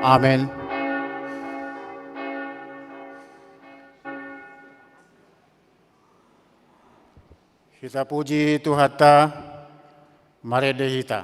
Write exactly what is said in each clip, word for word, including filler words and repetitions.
Amen. Hita puji Tuhanta, marende hita.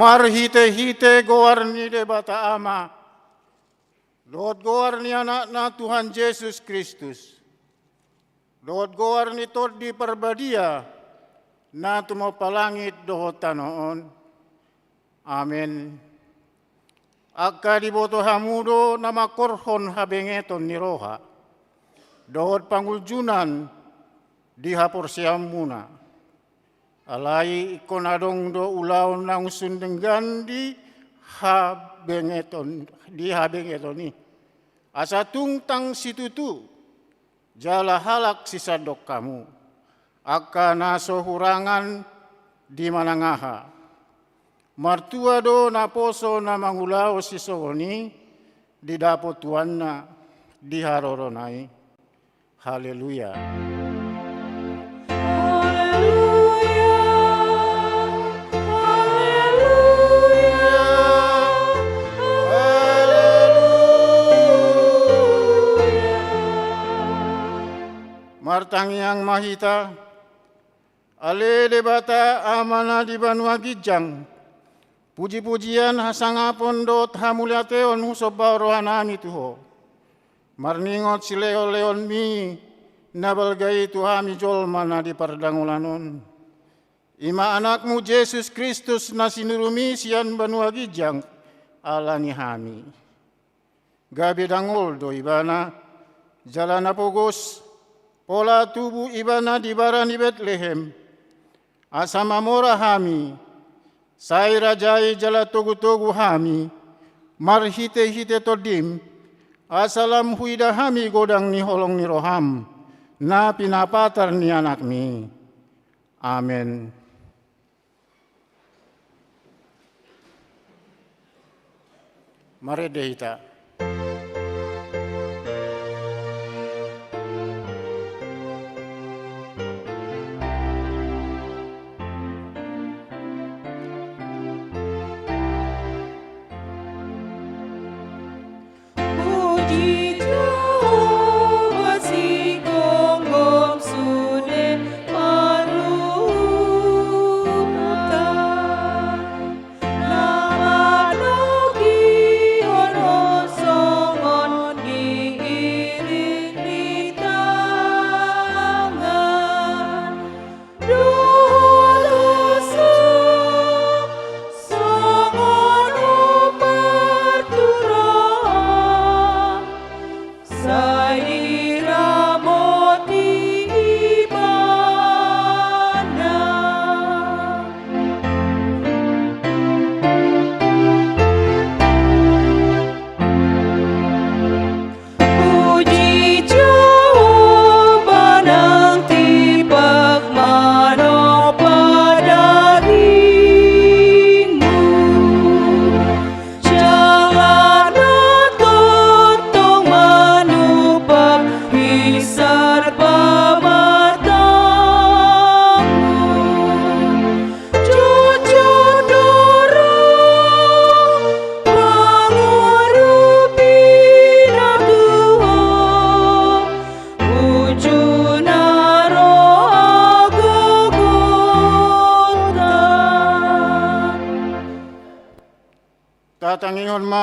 Marhitehite goar ni Debata Ama, dohot goar ni Anakna Tuhan Jesus Kristus, dohot goar ni Tondi Parbadia, na tumompa langit dohot tano on. Amen. Angka diboto hamu do na mangkorhon habengeton ni roha dohot pangunjunan di haporseaonmuna. Alai ingkon adong do ulaon naung sun denggan di habengeton, di habengeton i. Asa tung tang situtu jala halak sisandok hamu, angka na so hurangan di manang aha. Martua do naposo na mangulahon sisongon i, didapot tuanna di harorona i. Haleluya. Haleluya, haleluya, haleluya. Martangiang ma hita. Ale Debata Ama na di banua ginjang, pujipujian, hasangapon dohot hamuliateon husombahon rohanami tu Ho. Marningot silehonlehonmi na balga i tu hami jolma na di pardangolan on. I ma Anakmu Jesus Kristus na sinuruMi sian banua ginjang ala ni hami. Gabe dangol do Ibana, jala na pogos, pola tubu Ibana di bara ni Betlehem. Asa mamora hami, sai rajai jala togutogu hami, marhitehite TondiM, asa lam huida hami godang ni holong ni rohaM, na pinapatar ni AnakMi. Amen. Marende hita. Puji Jahowa, sigomgom sude marhutang. Na manogihon Ho songon diiring ni tangan. Dung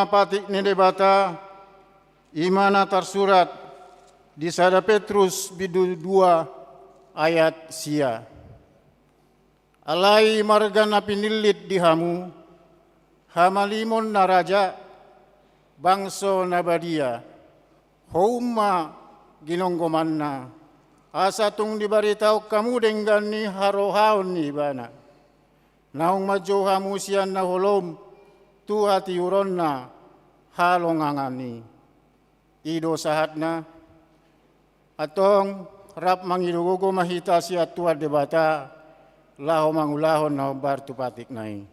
Patik ni Debata, i ma na tarsurat di sada Petrus bindu dua ayat sia. Alai marga na pinillit di hamu, hamalimon na raja, bangso na badia, houm ma ginonggomanna, asa tung dibaritahon hamu denggan ni harohaon ni Ibana. Naung manjou hamu sian na holom tu hatiuronna halongangan i. I do sahatna. Antong rap mangido gogo ma hita sian Tuhan Debata, laho mangulahon na hombar tu patikna i.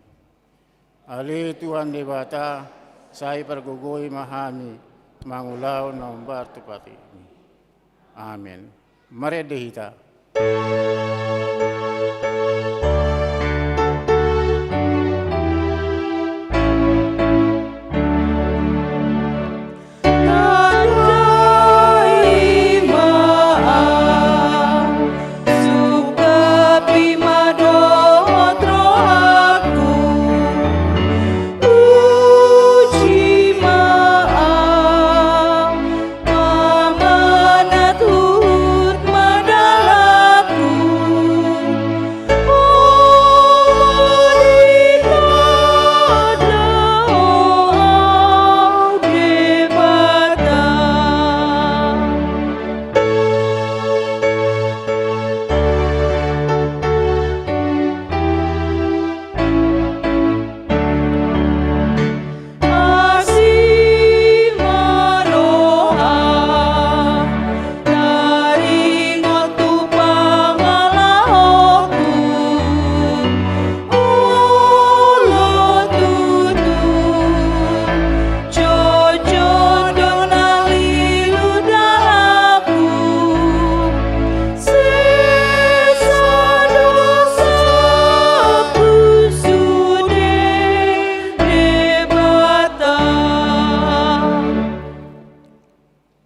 Ale Tuhan Debata, sai pargogoi ma hami mangulahon na hombar tu patikmi. Amen. Marende hita.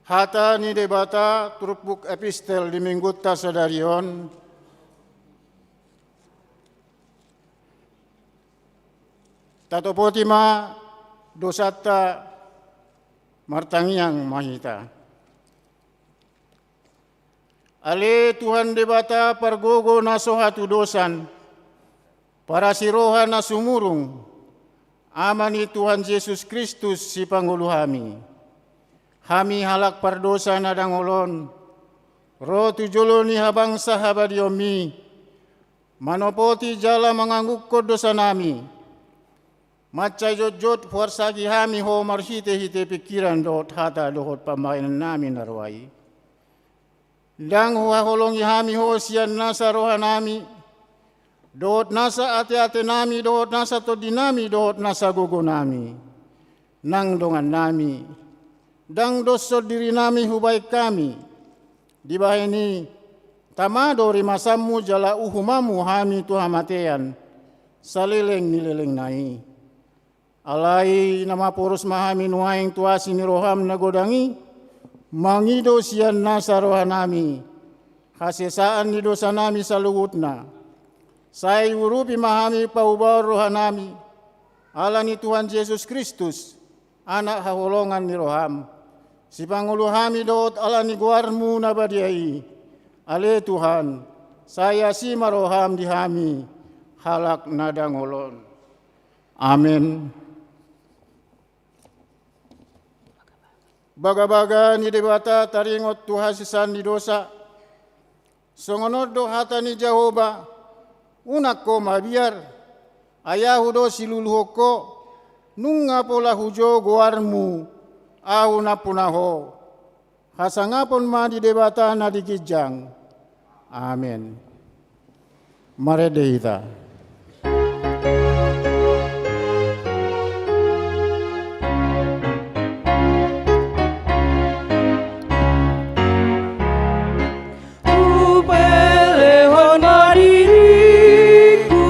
Hata ni Debata turpuk epistel di minggunta sadari on. Tatopoti ma dosanta, martangiang ma hita. Ale Tuhan Debata pargogo na so hatudosan, parasi roha na sumurung, Ama ni Tuhan Jesus Kristus sipangolu hami. Hami halak pardosa na dangol on, ro tu jolo ni habangsa habadiaonmi, manopoti jala mangangukkon dosanami. Mansai jotjot huarsaki hami Ho marhitehite pingkiran dohot hata dohot pambahenannami na roa i. Ndang huhaholongi hami Ho sian nasa rohanami, dohot nasa ateatenami, dohot nasa tondinami, dohot nasa gogonami, nang dongannami. Ndang doshon dirinami hubahen hami. Dibahen i, tama do rimasanmu jala uhumanmu hami tu hamatean saleleng ni lelengna i. Alai na maporus ma hami nuaeng tu asi ni roham na godang i, mangido sian nasa rohanami hasesaan ni dosanami saluhutna. Sai urupi ma hami paubahon rohanami, ala ni Tuhan Jesus Kristus, Anak haholongan ni roham, sipangolu hami dohot ala ni goarmu na badia i. Ale Tuhan, sai asi ma roham di hami halak na dangol on. Amen. Bagabaga ni Debata taringot tu hasesaan ni dosa. Songon on do hata ni Jahowa: Unang ho mabiar, ai Ahu do siluluhon ho, nunga pola hujou goarmu, Ahu nampuna ho. Hasangapon ma di Debata na di ginjang. Amen. Marende hita. Hupelehon ma diringku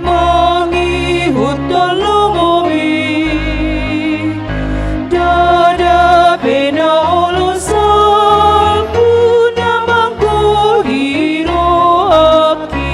mangihuthon lomomi, ndada pe na olo sanggup na manggohi rohangki.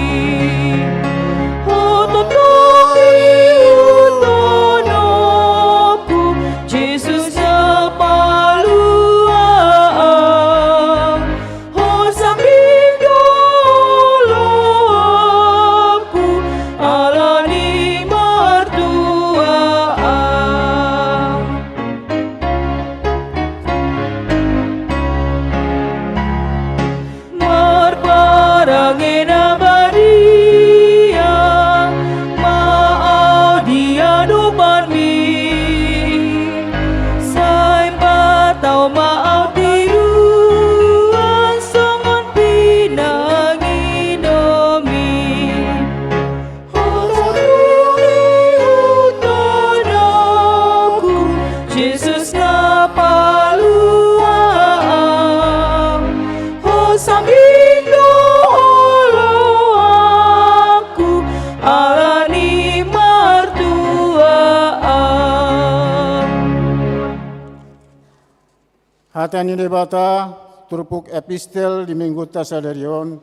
Hata ni Debata, turpuk epistel di minggunta sadari on,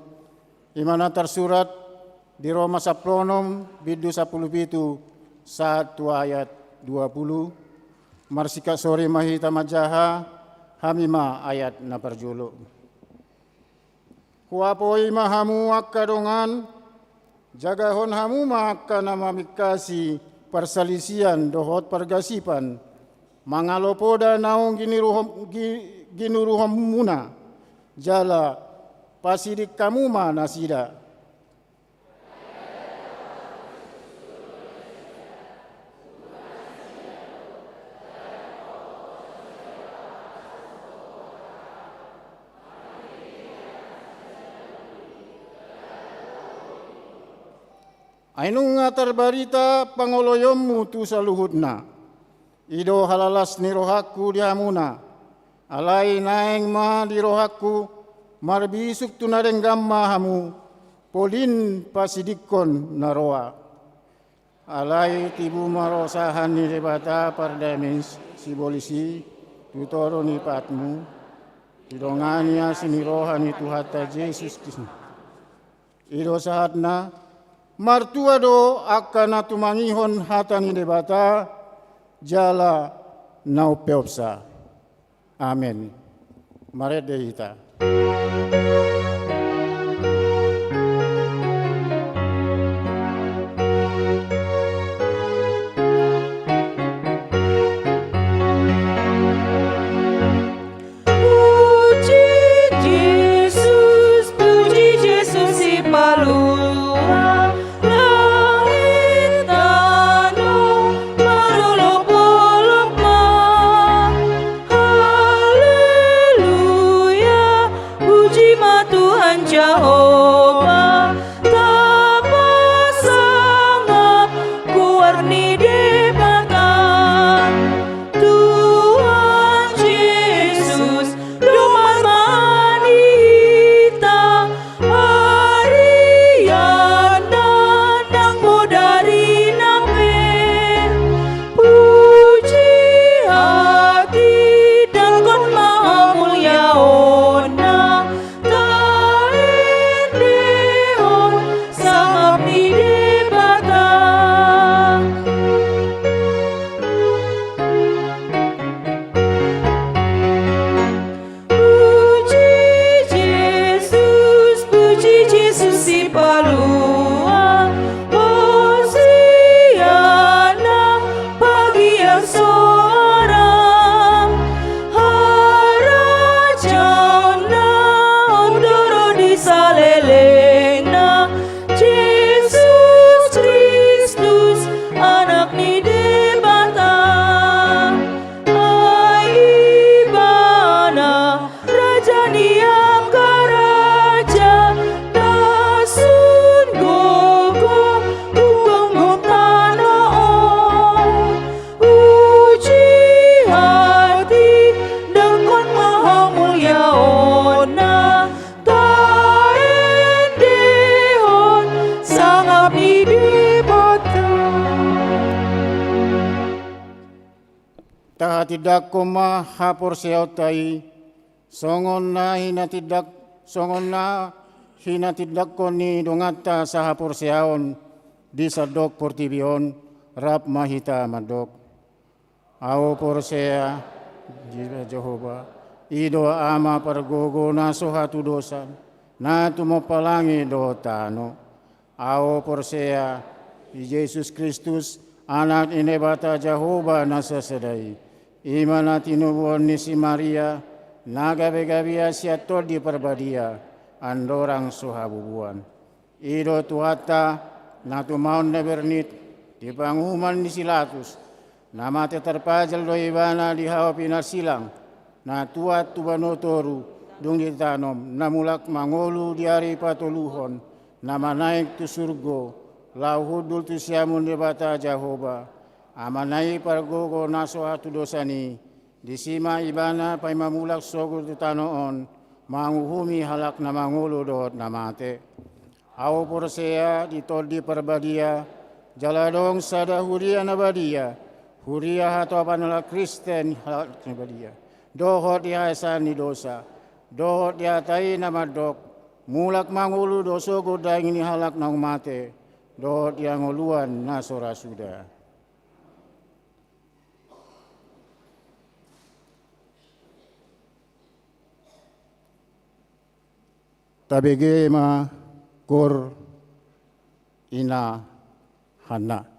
i ma na tarsurat di Roma sampulu onom, bindu sampulu pitu, sahat tu ayat dua pulu. Marsikas sori ma hita manjaha, hami ma ayat na parjolo. Huapoi ma hamu angka dongan, jagahon hamu ma angka na mamingkasi parsalisian dohot pargasipan, mangalo poda naung giniruhon-, gi-, ginuruhonmuna, jala pasidik hamu ma nasida. Ai nunga tarbarita pangoloionmu tu saluhutna. I do halalas ni rohangku di hamuna. Alai naeng ma di rohangku, marbisuk tu na denggan ma hamu, polin pasidikkon na roa. Alai tibu ma rosahan ni Debata pardamei sibolis i tu toru ni patmu, didongani asi ni roha ni Tuhanta Jesus Kristus. I do sahatna, martua do angka na tumangihon hata ni Debata, jala na umpeopsa. Amen. Marende hita. Puji Jesus, puji Jesus, sipalua langit tano marolopolop ma. Haleluya, puji ma Tuhan Jahowa, tapasangap goar ni Debata. Tuhan Jesus, domma ma hita, arian na nang bodari nang pe. Puji hati dangkon ma hamuliaonna, taendehon sangap ni Debata. Puji Jesus, puji Jesus, sipalua, Hosiana, pagiar soara, harajaonna, on do ro di salelengna, Jesus Kristus, Anak ni Debata. Ai Ibana, Raja ni angka raja, na sun gogo tu gomgom tano on. Puji hati dangkon ma hamuliaonna, taendehon sangap ni Debata. Tahatindangkon ma haporseaonta i, songon na hinatindak-, songon na hinatindangkon ni donganta sahaporseaon di sandok portibi on, rap ma hita mandok. Ahu porsea di Jahowa, i do Ama pargogo na so hatudosan, na tumompa langit dohot tano. Ahu porsea di Jesus Kristus, Anak ni Debata Jahowa na sasada i. I ma na tinubuhon ni si Maria, na gabe gabean sian Tondi Parbadia, andorang so habubuan. I do Tuhanta, na tumaon na bernit di panguhuman ni si Latus, na mate tarpajal do Ibana di hau pinarsilang, na tuat tu banua toru, dung ditanom, na mulak mangolu di ari patoluhon, na manaek tu surgo, laho hundul tu siamun Debata Jahowa, Amana i pargogo na so hatudosan i, disi ma Ibana paima mulak sogot tu tano on, manguhumi halak na mangolu dohot na mate. Ahu porsea di Tondi Parbadia, jala adong sada huria na badia, huria hatopan halak Kristen halak na badia. dohot di haesaan ni dosa, dohot di hata i na mandok, mulak ma ngolu do sogot daging ni halak naung mate, dohot di hangoluan na so ra suda. Tabege ma, Kor, Ina Hanna.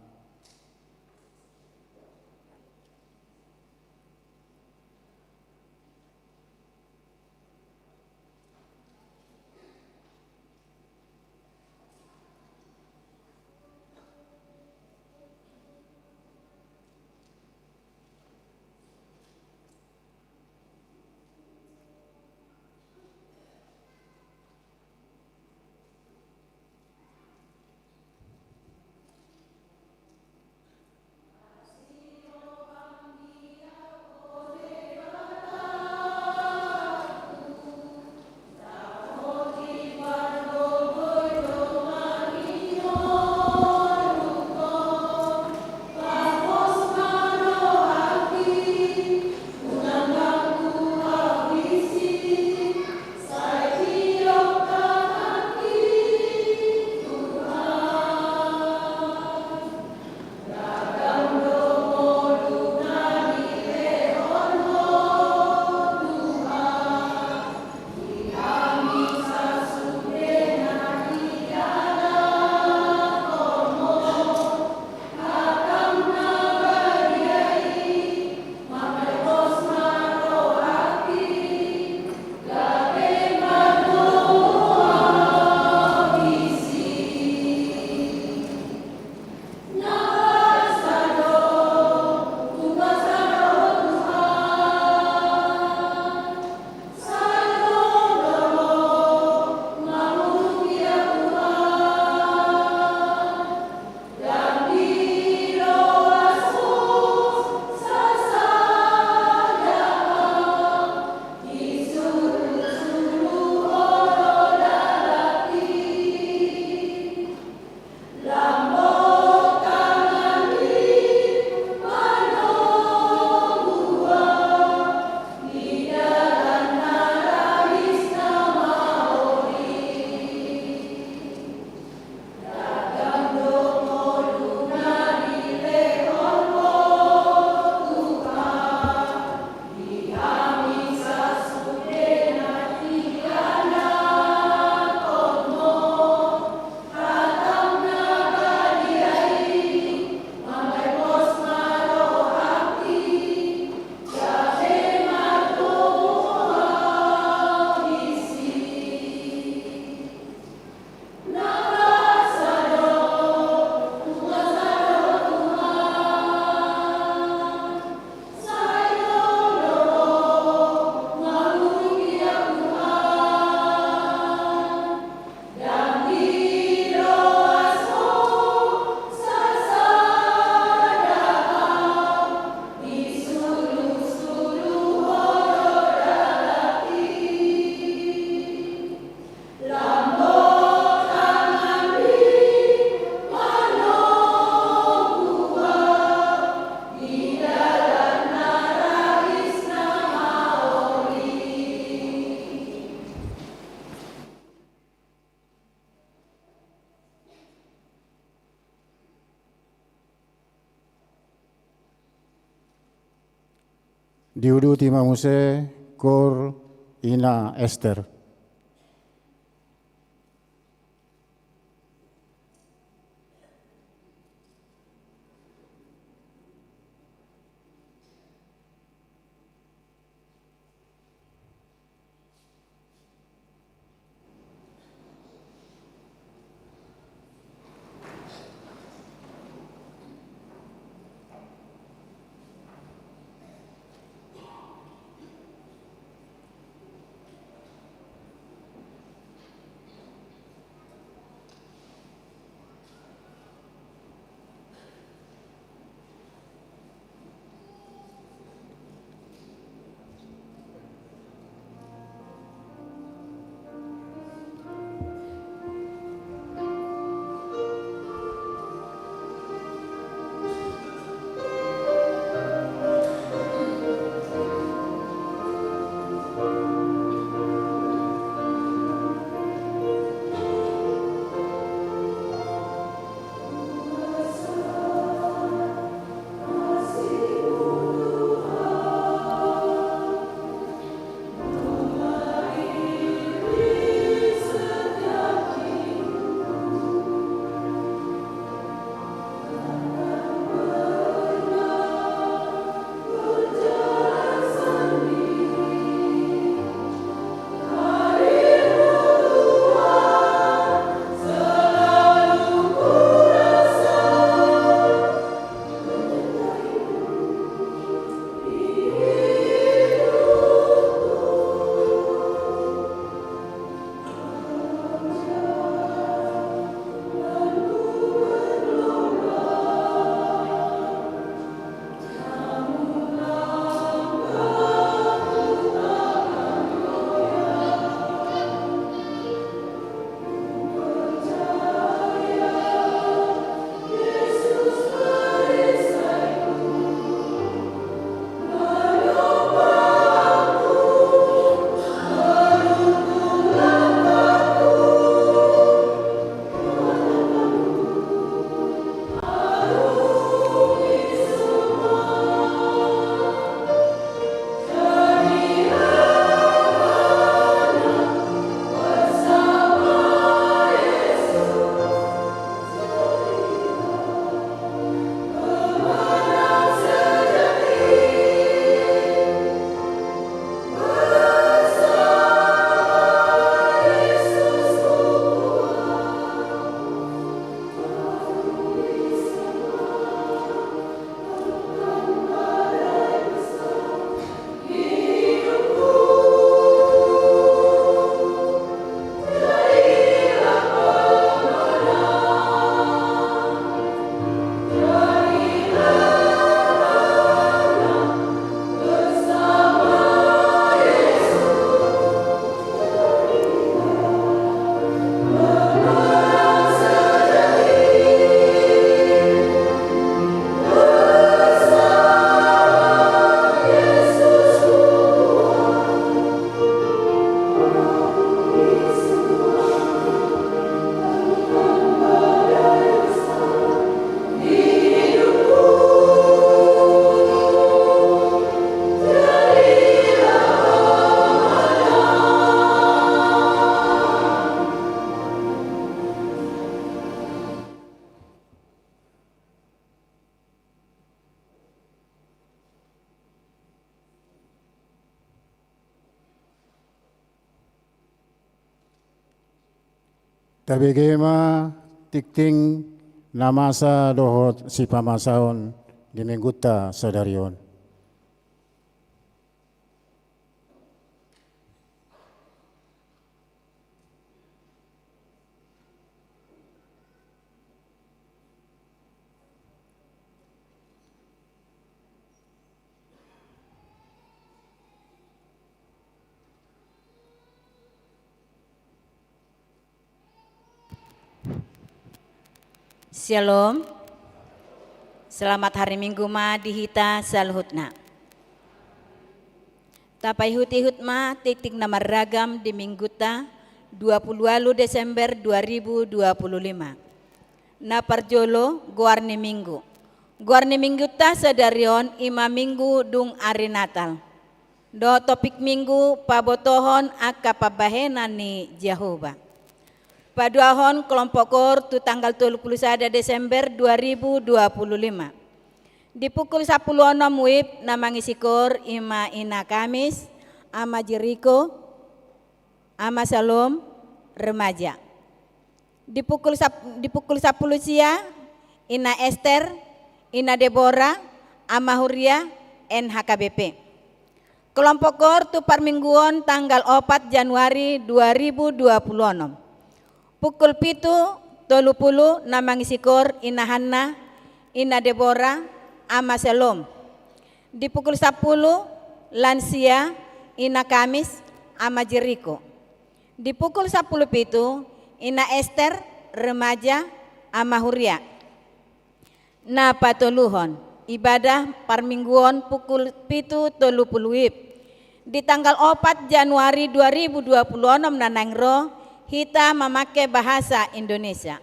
Diuduti ma muse, Kor, Ina Ester. Tabege ma tingting na masa dohot sipamasaon di Mingguta sadari on. Syalom. Selamat hari Minggu ma di hita saluhutna. Tapaihut-ihut ma tingting na marragam di Mingguta dua pulu ualu Desember dua ribu dua pulu lima. Na parjolo, goar ni Minggu. Goar ni Mingguta sadari on i ma Minggu dung ari Natal. Dohot topik Minggu, pabotohon angka pambahenan ni Jahowa. Paduahon kelompok koor tu tanggal tolu pulu sada Desember dua ribu dua pulu lima. Di pukul sampulu onom wib na mangisi koor i ma Ina Kamis, Ama Jeriko, Ama Salom, remaja. Di pukul sap-, di pukul sampulu sia, Ina Ester, Ina Debora, Ama Huria, N H K B P. Kelompok koor tu parmingguon tanggal opat Januari dua ribu dua pulu onom. Pukul pitu tolu pulu na mangisi koor Ina Hanna, Ina Debora, Ama Salom. Di pukul sampulu, lansia, Ina Kamis, Ama Jeriko. Di pukul sampulu pitu, Ina Ester, remaja, Ama Huria. Na patoluhon, ibadah parmingguon pukul pitu tolu pulu wib. Di tanggal opat Januari dua ribu dua pulu onom na naeng ro, hita mamangke bahasa Indonesia.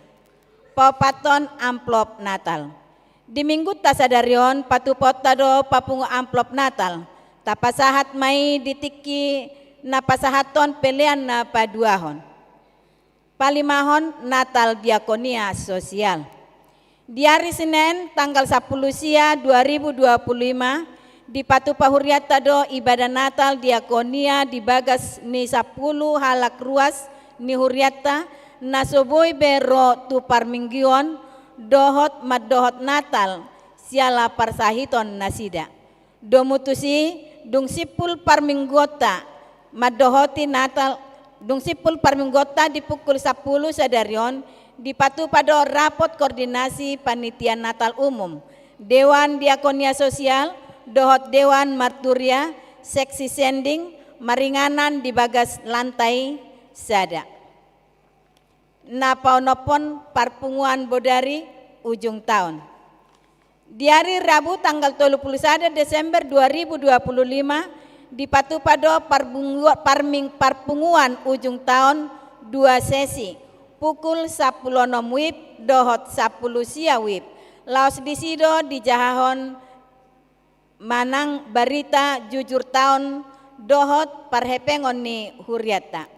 Paopathon amplop Natal. Di Mingguta sadari on, patupaonta do papungu amplop Natal. Tapasahat ma i di tingki na pasahathon pelean na paduahon. Palimahon, Natal Diakonia Sosial. Di ari Senen tanggal sampulu sia dua ribu dua pulu lima, dipatupa hurianta do ibadah Natal Diakonia di bagas ni sampulu halak ruas ni hurianta na so boi be ro tu parmingguon dohot mandohot Natal siala parsahiton nasida. Domu tusi, dung simpul parmingguonta mandohoti Natal, dung simpul parmingguonta di pukul sampulu sadari on, dipatupa do rapot koordinasi panitia Natal umum, Dewan Diakonia Sosial, dohot Dewan Marturia, seksi sending, maringanan di bagas lantai sada. Na paonomhon parpunguan bodari ujung taon. Di ari Rabu tanggal tolu pulu sada Desember dua ribu dua pulu lima, dipatupa do parbungua-, parming-, parpunguan ujung taon dua sesi, pukul sampulu onom wib dohot sampulu sia wib. Laos disi do dijahahon manang barita jujur taon dohot parhepengon ni hurianta.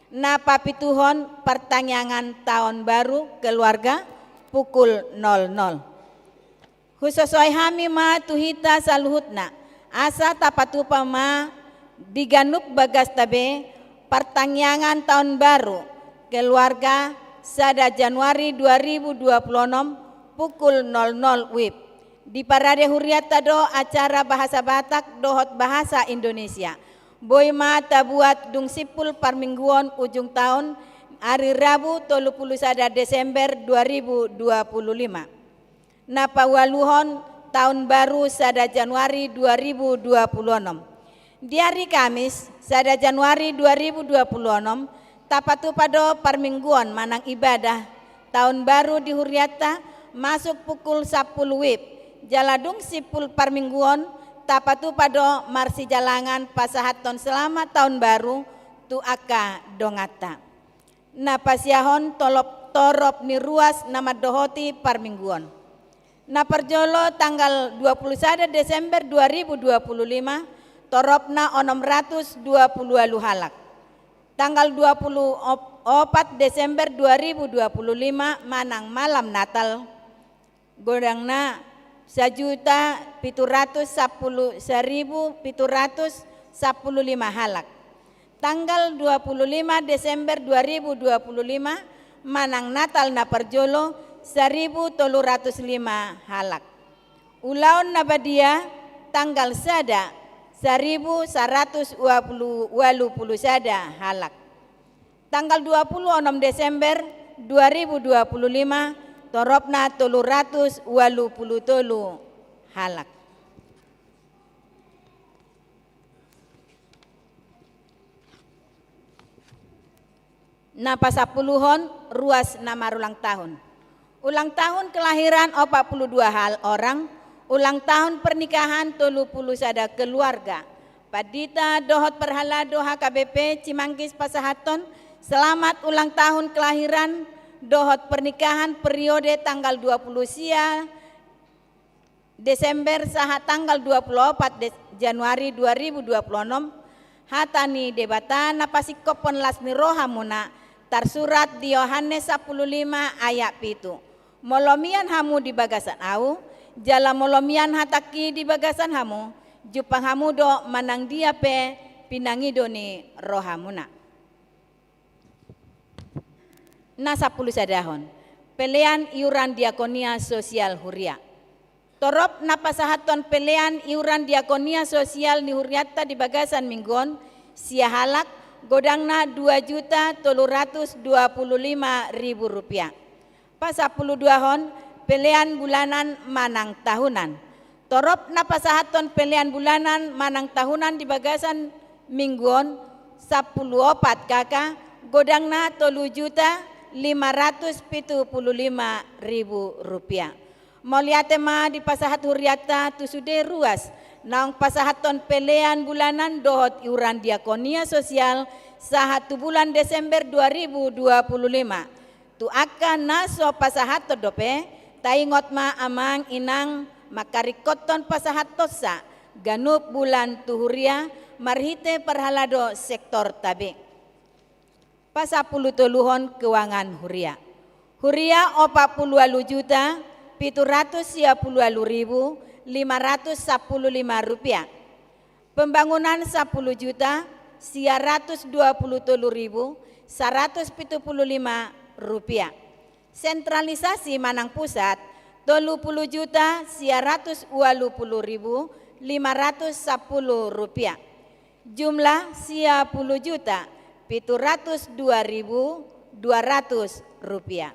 Na papituhon, partangiangan taon baru keluarga, pukul nol nol. Husosoai hami ma tu hita saluhutna, asa tapatupa ma di ganup bagasta be partangiangan taon baru keluarga, sada Januari dua ribu dua pulu onom, pukul nol nol wib. Diparade hurianta do acara bahasa Batak dohot bahasa Indonesia. Boi ma tabuat dung simpul parmingguon ujung taon, ari Rabu tolu pulu sada Desember dua ribu dua pulu lima. Na paualuhon, taon baru sada Januari dua ribu dua pulu onom. Di ari Kamis, sada Januari dua ribu dua pulu onom, tapatupa do parmingguon manang ibadah taon baru di hurianta, masuk pukul sampulu wib. Jala dung simpul parmingguon, tapatupa do marsijalangan pasahathon selamat taon baru tu angka donganta. Na pasiahon tolop torop ni ruas na mandohoti parmingguon. Na parjolo tanggal dua pulu sada Desember dua ribu dua pulu lima, toropna onom ratus dua pulu ualu halak. Tanggal dua pulu opat Desember dua ribu dua pulu lima manang malam Natal, godangna sajuta pitu ratus sampulu, saribu pitu ratus sampulu lima halak. Tanggal dua pulu lima Desember dua ribu dua pulu lima, manang Natal na parjolo, saribu tolu ratus lima halak. Ulaon na badia, tanggal sada, saribu saratus ualu pulu sada halak. Tanggal dua pulu onom Desember dua ribu dua pulu lima, toropna tolu ratus ualu pulu tolu halak. Na pasampuluhon, ruas na marulang tahun. Ulang tahun kelahiran opat pulu dua hal orang, ulang tahun pernikahan tolu pulu sada keluarga. Pandita dohot parhalado H K B P Cimanggis pasahathon selamat ulang tahun kelahiran dohot pernikahan periode tanggal dua pulu sia Desember sahat tanggal dua pulu opat Des-, Januari dua ribu dua pulu onom, hata ni Debata na pasingkophon las ni rohamuna, tarsurat di Yohanes sampulu lima ayat pitu. Molo mian hamu di bagasan ahu, jala molo mian hatangki di bagasan hamu, jumpang hamu do manang dia pe pinangido ni rohamuna. Na sampulu sadahon, pelean iuran diakonia sosial huria. Torop na pasahathon pelean iuran diakonia sosial ni hurianta di bagasan minggu on, sia halak, godangna dua juta tolu ratus dua pulu lima ribu rupiah. Pasampulu duahon, pelean bulanan manang tahunan. Torop na pasahathon pelean bulanan manang tahunan di bagasan minggu on, sampulu opat K K, godangna tolu juta lima ratus pitu pulu lima ribu rupiah. Mauliate ma dipasahat hurianta tu sude ruas naung pasahathon pelean bulanan dohot iuran diakonia sosial sahat tu bulan Desember dua ribu dua pulu lima. Tu angka na so pasahathon dope, taingot ma amang inang mangkaringkothon pasahathonsa ganup bulan tu huria marhite parhalado sektorta be. Pasampulu toluhon keuangan huria. Huria opat pulu ualu juta pitu ratus sia pulu ualu ribu lima ratus sampulu lima rupiah. Pembangunan sampulu juta sia ratus dua pulu tolu ribu saratus pitu pulu lima rupiah. Sentralisasi manang pusat, tolu pulu juta sia ratus ualu pulu ribu lima ratus sampulu rupiah. Jumlah sia pulu juta pitu ratus dua ribu dua ratus rupiah.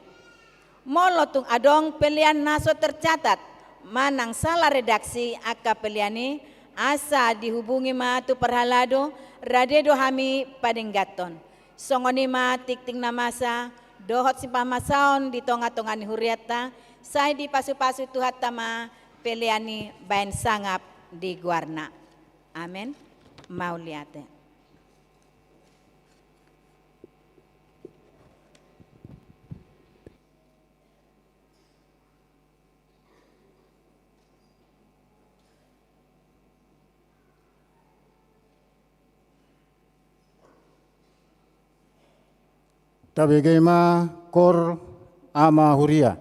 Molo tung adong pelean na so tercatat manang sala redaksi angka pelean i, asa dihubungi ma tu parhalado, rade do hami padengganhon. Songon i ma tingting na masa dohot sipamasaon di tonga-tonga ni hurianta, sai dipasupasu Tuhanta ma pelean i baen sangap di goarna. Amen. Mauliate. Tabege ma kor ama huria.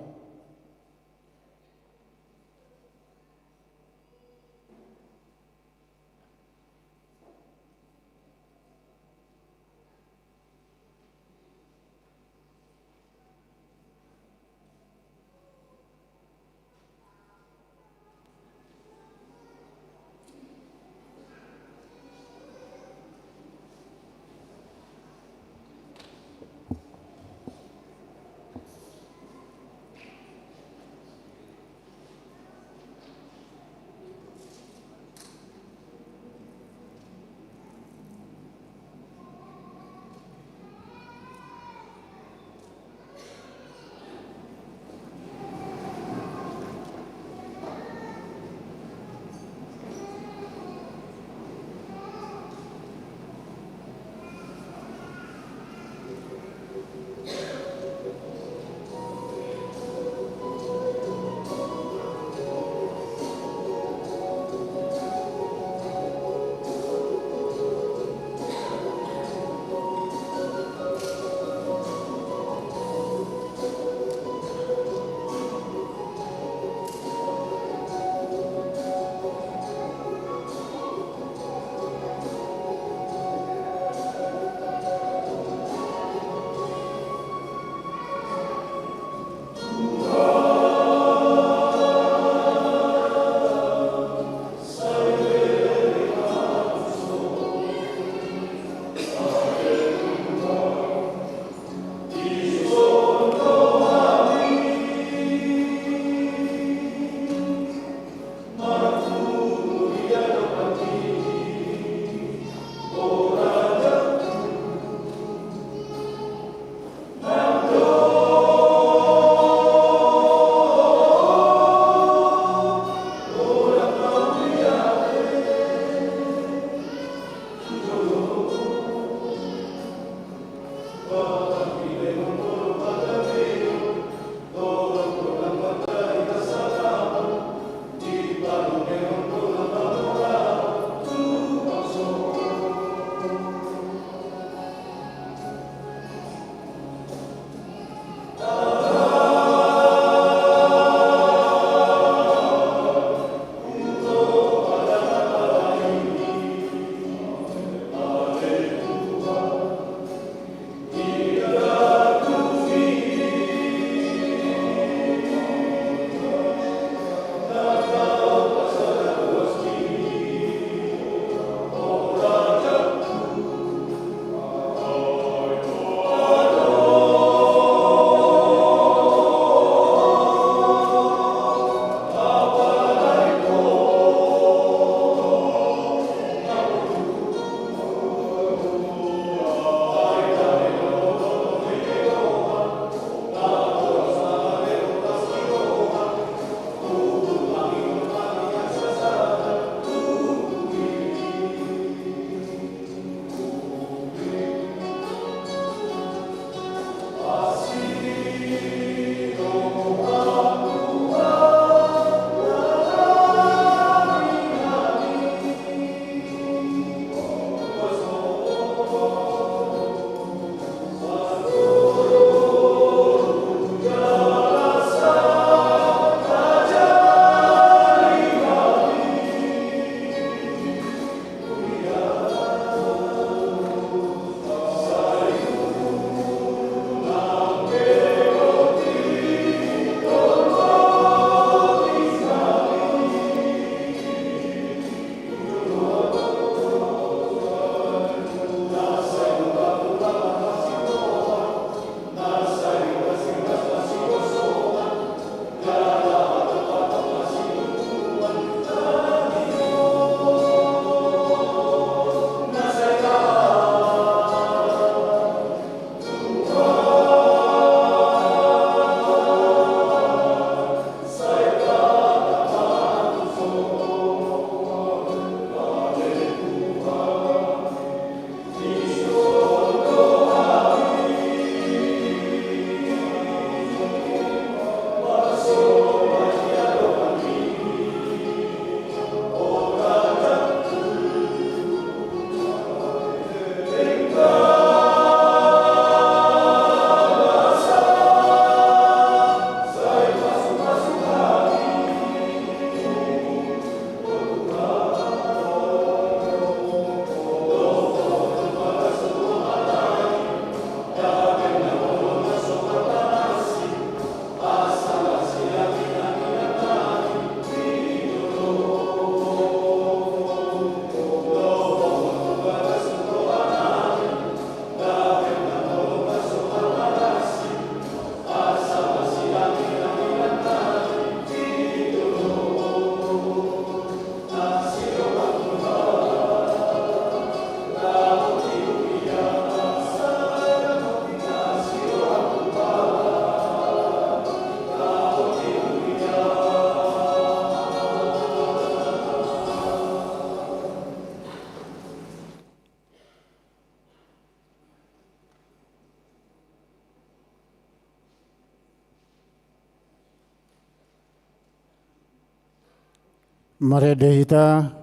Marende hita,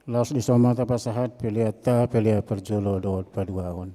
laos di son ma tapasahat pelean ta, pelean parjolo dohot paduahon.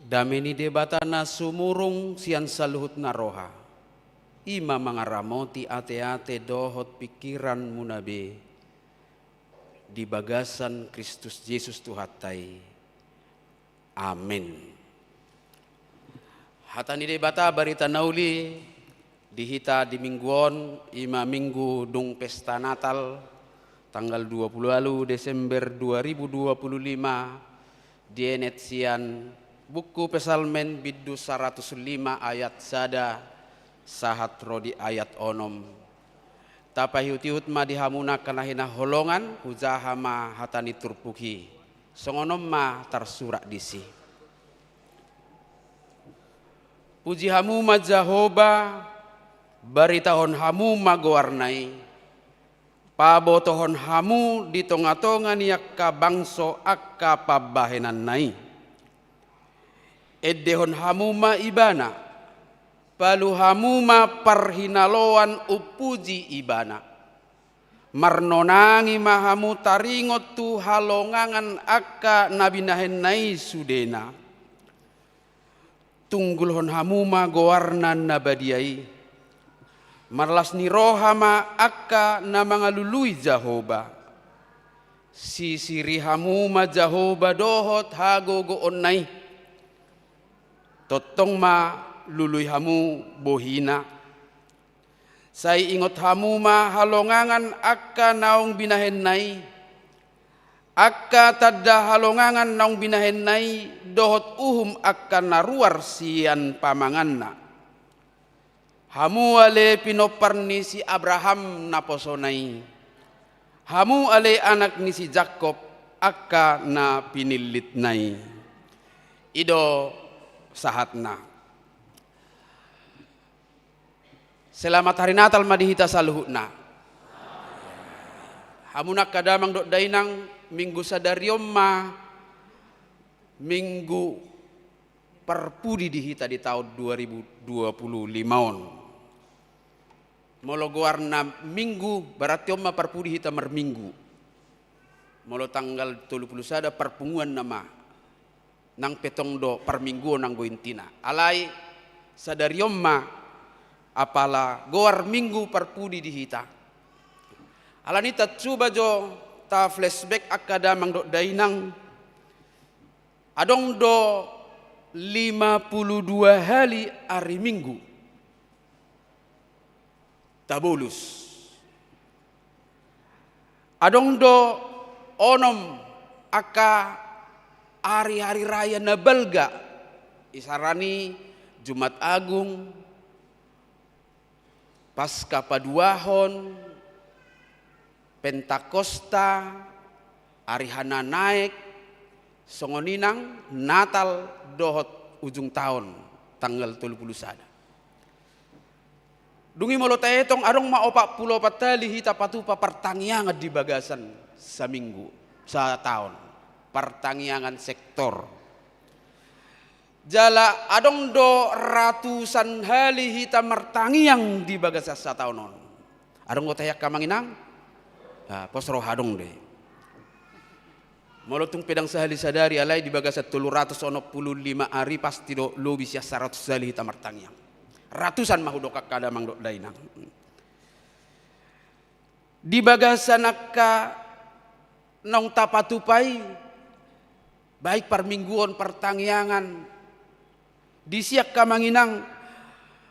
Dame ni Debata na sumurung sian saluhut na roha, i ma mangaramoti ateate dohot pingkiranmuna be di bagasan Kristus Jesus Tuhanta i. Amen. Hata ni Debata, barita na uli di hita di minggu on, i ma minggu dung pesta Natal, tanggal dua puluh ualu Desember dua ribu dua puluh lima, dienet sian buku Psalmen bindu saratus lima ayat sada sahat ro di ayat onom. Tapaihutihut ma di hamu angka na hinaholongan, hujaha ma hata ni turpuk i. Songon on ma tarsurat disi. Puji hamu ma Jahowa, baritahon hamu ma goarna i, pabotohon hamu di tongatonga ni angka bangso angka pambahenanna i. Endehon hamu ma ibana, palu hamu ma parhinaloan umpuji ibana. Marnonangi ma hamu taringot tu halongangan angka na binahenna i sudena. Tunggulhon hamu ma goarna na badia i. Marlas ni roha ma angka na mangalului Jahowa. Sisiri hamu ma Jahowa dohot hagogoonna i. Tongtong ma lului hamu bohina. Sai ingot hamu ma halongangan angka naung binahenna i. Angka tanda halongangan naung binahenna i dohot uhum angka na ruar sian pamanganna. Hamu ale pinompar ni si Abraham naposona i. Hamu ale anak ni si Jakob angka na pinillitna i. I do sahatna. Selamat Hari Natal ma di hita saluhutna. Hamu angka damang dohot dainang, minggu sadari on ma minggu parpudi di hita di taon dua ribu dua puluh lima on. Molo goarna minggu, berarti on ma parpudi hita marminggu. Molo tanggal tolu puluh sada parpunguan nama. Nang pe tong do parmingguon anggo intina. Alai sadari on ma apala goar minggu parpudi di hita. Alani i tacuba jo ta flashback angka damang dohot dainang. Adong do lima puluh dua hali ari Minggu tabolus. Adong do onom angka ari-ari raya na balga, isarani Jumat Agung, Paska Paduahon, Pentakosta, Ari Hananaek, songon i nang Natal dohot ujung taon tanggal tolu puluh sada. Dung i molo taetong adong ma opat puluh opat hali hita patupa partangiangan di bagasan saminggu, sataon, partangiangan sektor. Jala adong do ratusan hali hita martangiang di bagasan sataon on. Adong do tahe angka amang inang? Ah, pos roha adong do i. Molo tung pe ndang sahali sadari alai di bagasan tolu ratus onom puluh lima ari pasti do lobi sian saratus hali hita martangiang. Ratusan ma hudok angka damang dohot dainang. Di bagasan angka naung tapatupa i, baik parmingguon, partangiangan, disi angka amang inang,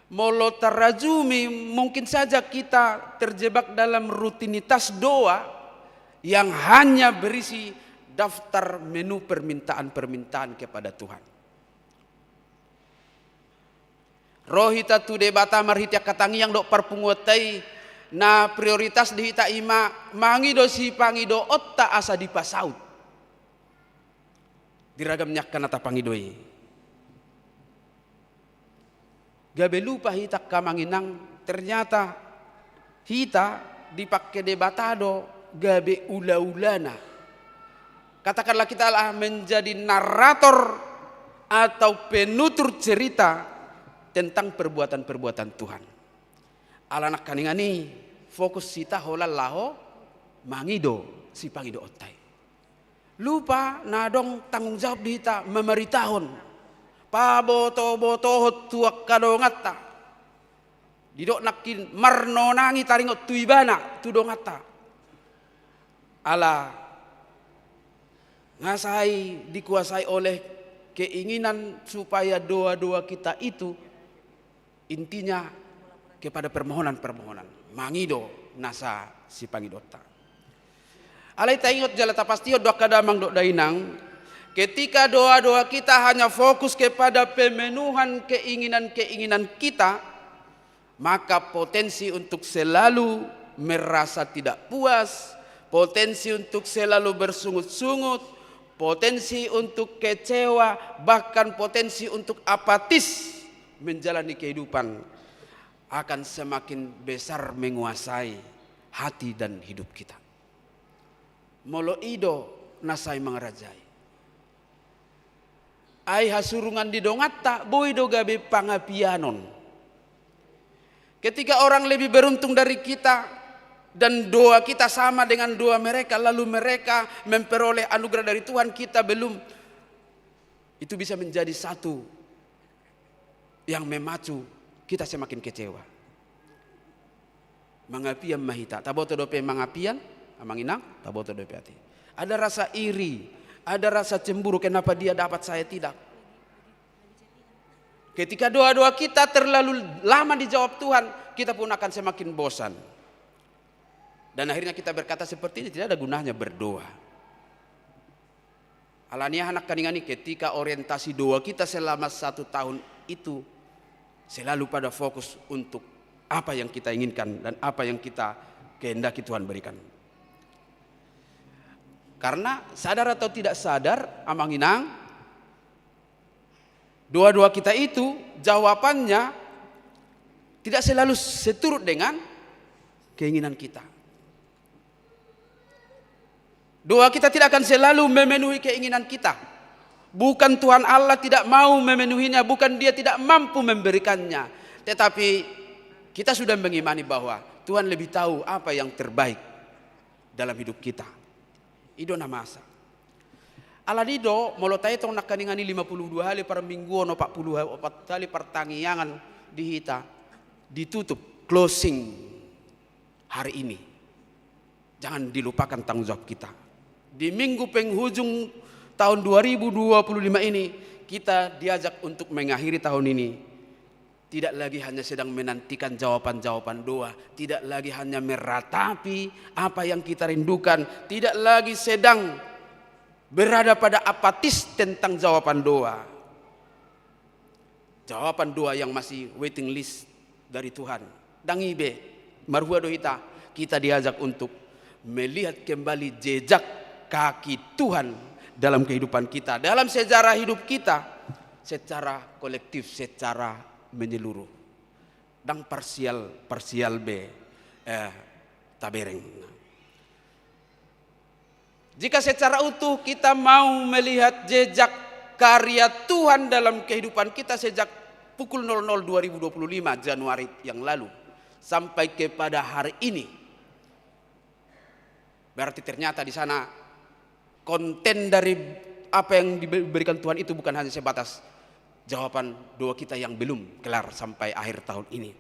molo tarajumi mungkin saja kita terjebak dalam rutinitas doa yang hanya berisi daftar menu permintaan-permintaan kepada Tuhan. Ro hita tu Debata marhite angka tangiang dohot parpunguanta i, na prioritas di hita i ma mangido sipangidoonta asa dipasaut di ragam ni angka na tapangido i. Gabe lupa hita angka amang inang, ternyata hita dipangke Debata do gabe ulaulana. Katakanlah kita lah menjadi narator atau penutur cerita tentang perbuatan-perbuatan Tuhan. Ala nangkaningan i fokus hita holan laho mangido sipangidoonta i. Lupa na adong tanggung jawab di hita mamaritahon pabotobotohon tu angka donganta. Didok nangkin marnonangi taringot tu ibana, tu donganta. Ala nga sai dikuasai oleh keinginan supaya doa-doa kita itu intinya kepada permohonan-permohonan, mangido nasa sipangidonta. Alai taingot jala tapastihon do angka damang dohot dainang, ketika doa-doa kita hanya fokus kepada pemenuhan keinginan-keinginan kita, maka potensi untuk selalu merasa tidak puas, potensi untuk selalu bersungut-sungut, potensi untuk kecewa, bahkan potensi untuk apatis menjalani kehidupan akan semakin besar menguasai hati dan hidup kita. Molo i do na sai mangarajai. Ai hasurungan di donganta, boi do gabe pangapianon. Ketika orang lebih beruntung dari kita, dan doa kita sama dengan doa mereka, lalu mereka memperoleh anugerah dari Tuhan, kita belum, itu bisa menjadi satu yang memacu kita semakin kecewa. Mangapian ma hita, taboto dope mangapian, amang inang, taboto dope ate. Ada rasa iri, ada rasa cemburu, kenapa dia dapat, saya tidak. Ketika doa-doa kita terlalu lama dijawab Tuhan, kita pun akan semakin bosan. Dan akhirnya kita berkata seperti ini, tidak ada gunanya berdoa. Alani aha nangkaningan i, ketika orientasi doa kita selama satu tahun itu selalu pada fokus untuk apa yang kita inginkan dan apa yang kita kehendaki Tuhan berikan. Karena sadar atau tidak sadar, amang inang, doa-doa kita itu jawabannya tidak selalu seturut dengan keinginan kita. Doa kita tidak akan selalu memenuhi keinginan kita. Bukan Tuhan Allah tidak mau memenuhinya, bukan Dia tidak mampu memberikannya. Tetapi kita sudah mengimani bahwa Tuhan lebih tahu apa yang terbaik dalam hidup kita. I do na masa. Alani i do, molo taetong nangkaningan i lima puluh dua hali parmingguon, opat puluh opat hali partangiangan di hita, ditutup, closing hari ini. Jangan dilupakan tanggung jawab kita. Di minggu penghujung tahun dua ribu dua puluh lima ini, kita diajak untuk mengakhiri tahun ini tidak lagi hanya sedang menantikan jawaban-jawaban doa, tidak lagi hanya meratapi apa yang kita rindukan, tidak lagi sedang berada pada apatis tentang jawaban doa. Jawaban doa yang masih waiting list dari Tuhan. Dang i be, marhua do hita, kita diajak untuk melihat kembali jejak kaki Tuhan dalam kehidupan kita, dalam sejarah hidup kita, secara kolektif, secara menyeluruh. Dang parsial-parsial be, eh, tabereng. Jika secara utuh kita mau melihat jejak karya Tuhan dalam kehidupan kita sejak pukul nol nol dua ribu dua puluh lima Januari yang lalu sampai kepada hari ini, berarti ternyata di sana konten dari apa yang diberikan Tuhan itu bukan hanya sebatas jawaban doa kita yang belum kelar sampai akhir tahun ini.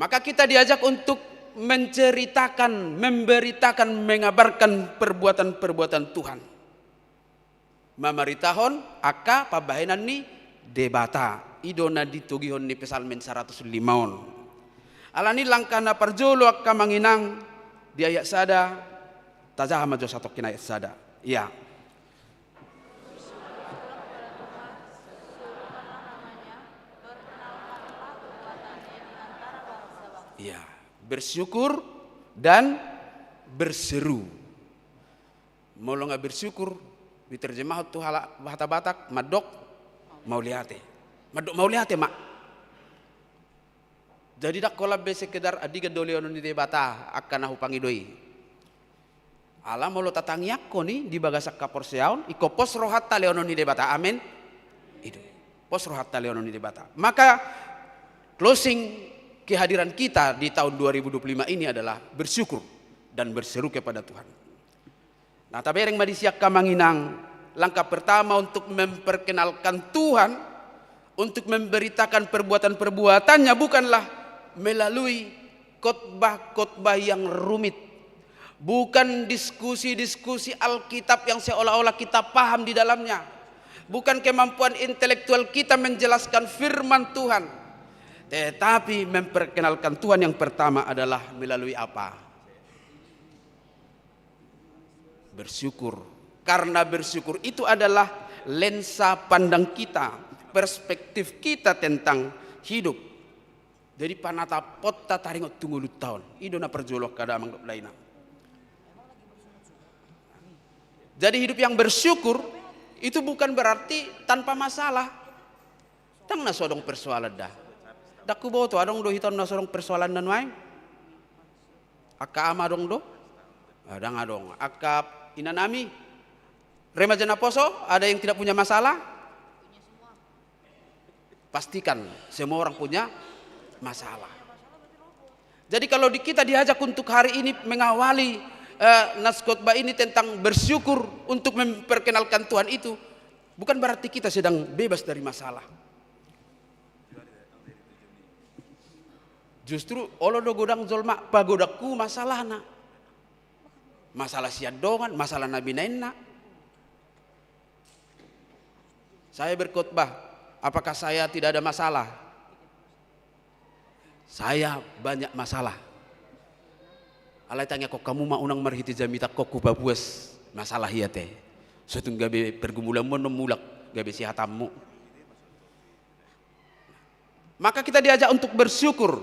Maka kita diajak untuk menceritakan, memberitakan, mengabarkan perbuatan-perbuatan Tuhan. Mamaritahon angka pambahenan ni Debata. I do na ditogihon ni Psalmen saratus lima on. Alani langkah na parjolo angka amang inang di ayat sada, tajaha ma jo satongkin ayat sada. Ia. Ia, bersyukur dan berseru. Molo nga bersyukur, diterjemahon tu hala-, hata Batak, mandok mauliate. Mandok mauliate ma. Jadi dang holan be sekedar andigan do lehonon ni Debata angka na hupangido i. Ala molo tatangiangkon i di bagasan haporseaon, ingkon pos rohanta lehonon ni Debata. Amen. I do. Pos rohanta lehonon ni Debata. Maka closing kehadiran kita di tahun dua ribu dua puluh lima ini adalah bersyukur dan berseru kepada Tuhan. Nah, tabereng ma disi angka amang inang Langkah pertama untuk memperkenalkan Tuhan, untuk memberitakan perbuatan-perbuatan-Nya bukanlah melalui khotbah-khotbah yang rumit, bukan diskusi-diskusi Alkitab yang seolah-olah kita paham di dalamnya, bukan kemampuan intelektual kita menjelaskan firman Tuhan, tetapi memperkenalkan Tuhan yang pertama adalah melalui apa? Bersyukur. Karena bersyukur itu adalah lensa pandang kita, perspektif kita tentang hidup. Jadi panataponta taringot tu ngolunta on. I do na parjolo angka damang dohot dainang. Jadi hidup yang bersyukur itu bukan berarti tanpa masalah. Ndang na so adong persoalan da. Ndang huboto adong do hita on na so adong persoalan na nuaeng. Angka ama adong do? Ah, ndang adong. Angka inanami, remaja naposo, ada yang tidak punya masalah? Pastikan semua orang punya masalah. Jadi kalau di, kita diajak untuk hari ini mengawali, eh, nas khotbah ini tentang bersyukur untuk memperkenalkan Tuhan itu, bukan berarti kita sedang bebas dari masalah. Justru olo do godang jolma pagodanghu masalahna. Masalah sian dongan, masalah na binaenna. Saya berkhotbah, apakah saya tidak ada masalah? Saya banyak masalah. Alai tangiangkon hamu ma unang marhite jamitangkon hupapuas masalah i ate. So tung gabe pergumulanmu on mulak, gabe sehatanmu. Maka kita diajak untuk bersyukur.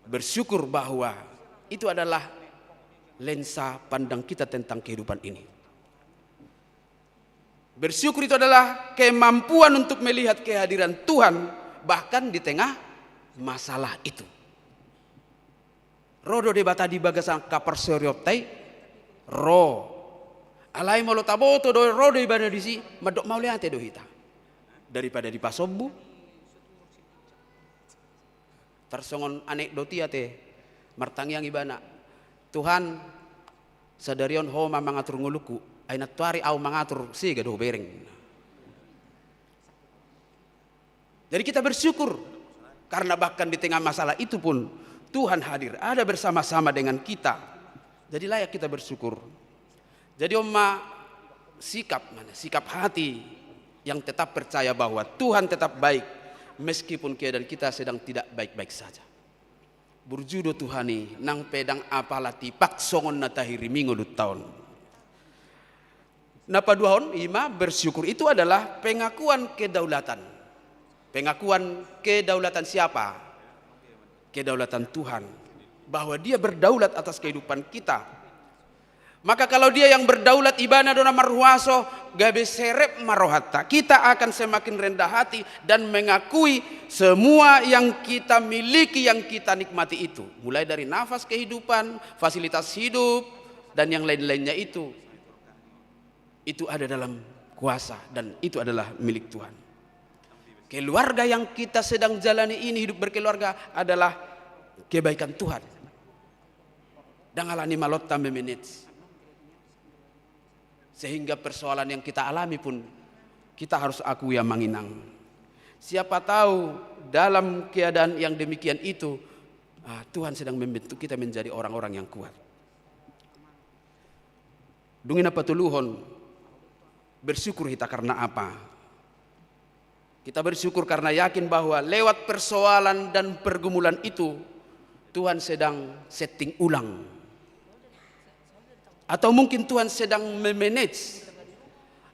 Bersyukur bahwa itu adalah lensa pandang kita tentang kehidupan ini. Bersyukur itu adalah kemampuan untuk melihat kehadiran Tuhan bahkan di tengah masalah itu. Ro do Debata di bagasan angka parsaorionta i, ro. Alai molo taboto do ro do Ibana disi, mandok mauliate do hita. Daripada dipasombu. Tarsongon anekdot i ate, martangiang ibana, "Tuhan, sadari on Ho ma mangatur ngolungku, ai nantoari ahu mangatur, sega do hubereng." Jadi kita bersyukur, karena bahkan di tengah masalah itu pun Tuhan hadir, ada bersama-sama dengan kita. Jadi layak kita bersyukur. Jadi on ma sikap, mana, sikap hati yang tetap percaya bahwa Tuhan tetap baik meskipun keadaan kita sedang tidak baik-baik saja. Burju do Tuhan i, nang pe ndang apala tipak songon na tahirimi ngolunta on. Na paduahon, i ma bersyukur itu adalah pengakuan kedaulatan. Pengakuan kedaulatan siapa? Kedaulatan Tuhan. Bahwa Dia berdaulat atas kehidupan kita. Maka kalau Dia yang berdaulat, Ibana do na marhuaso, gabe serep ma rohanta. Kita akan semakin rendah hati dan mengakui semua yang kita miliki, yang kita nikmati itu. Mulai dari nafas kehidupan, fasilitas hidup, dan yang lain-lainnya itu. Itu ada dalam kuasa dan itu adalah milik Tuhan. Keluarga yang kita sedang jalani ini, hidup berkeluarga, adalah kebaikan Tuhan. Ndang alani malonta memanage. Sehingga persoalan yang kita alami pun kita harus akui, Amang Inang. Siapa tahu dalam keadaan yang demikian itu, ah, Tuhan sedang membentuk kita menjadi orang-orang yang kuat. Dung i na patoluhon, bersyukur hita karena apa? Kita bersyukur karena yakin bahwa lewat persoalan dan pergumulan itu, Tuhan sedang setting ulang. Atau mungkin Tuhan sedang memanage.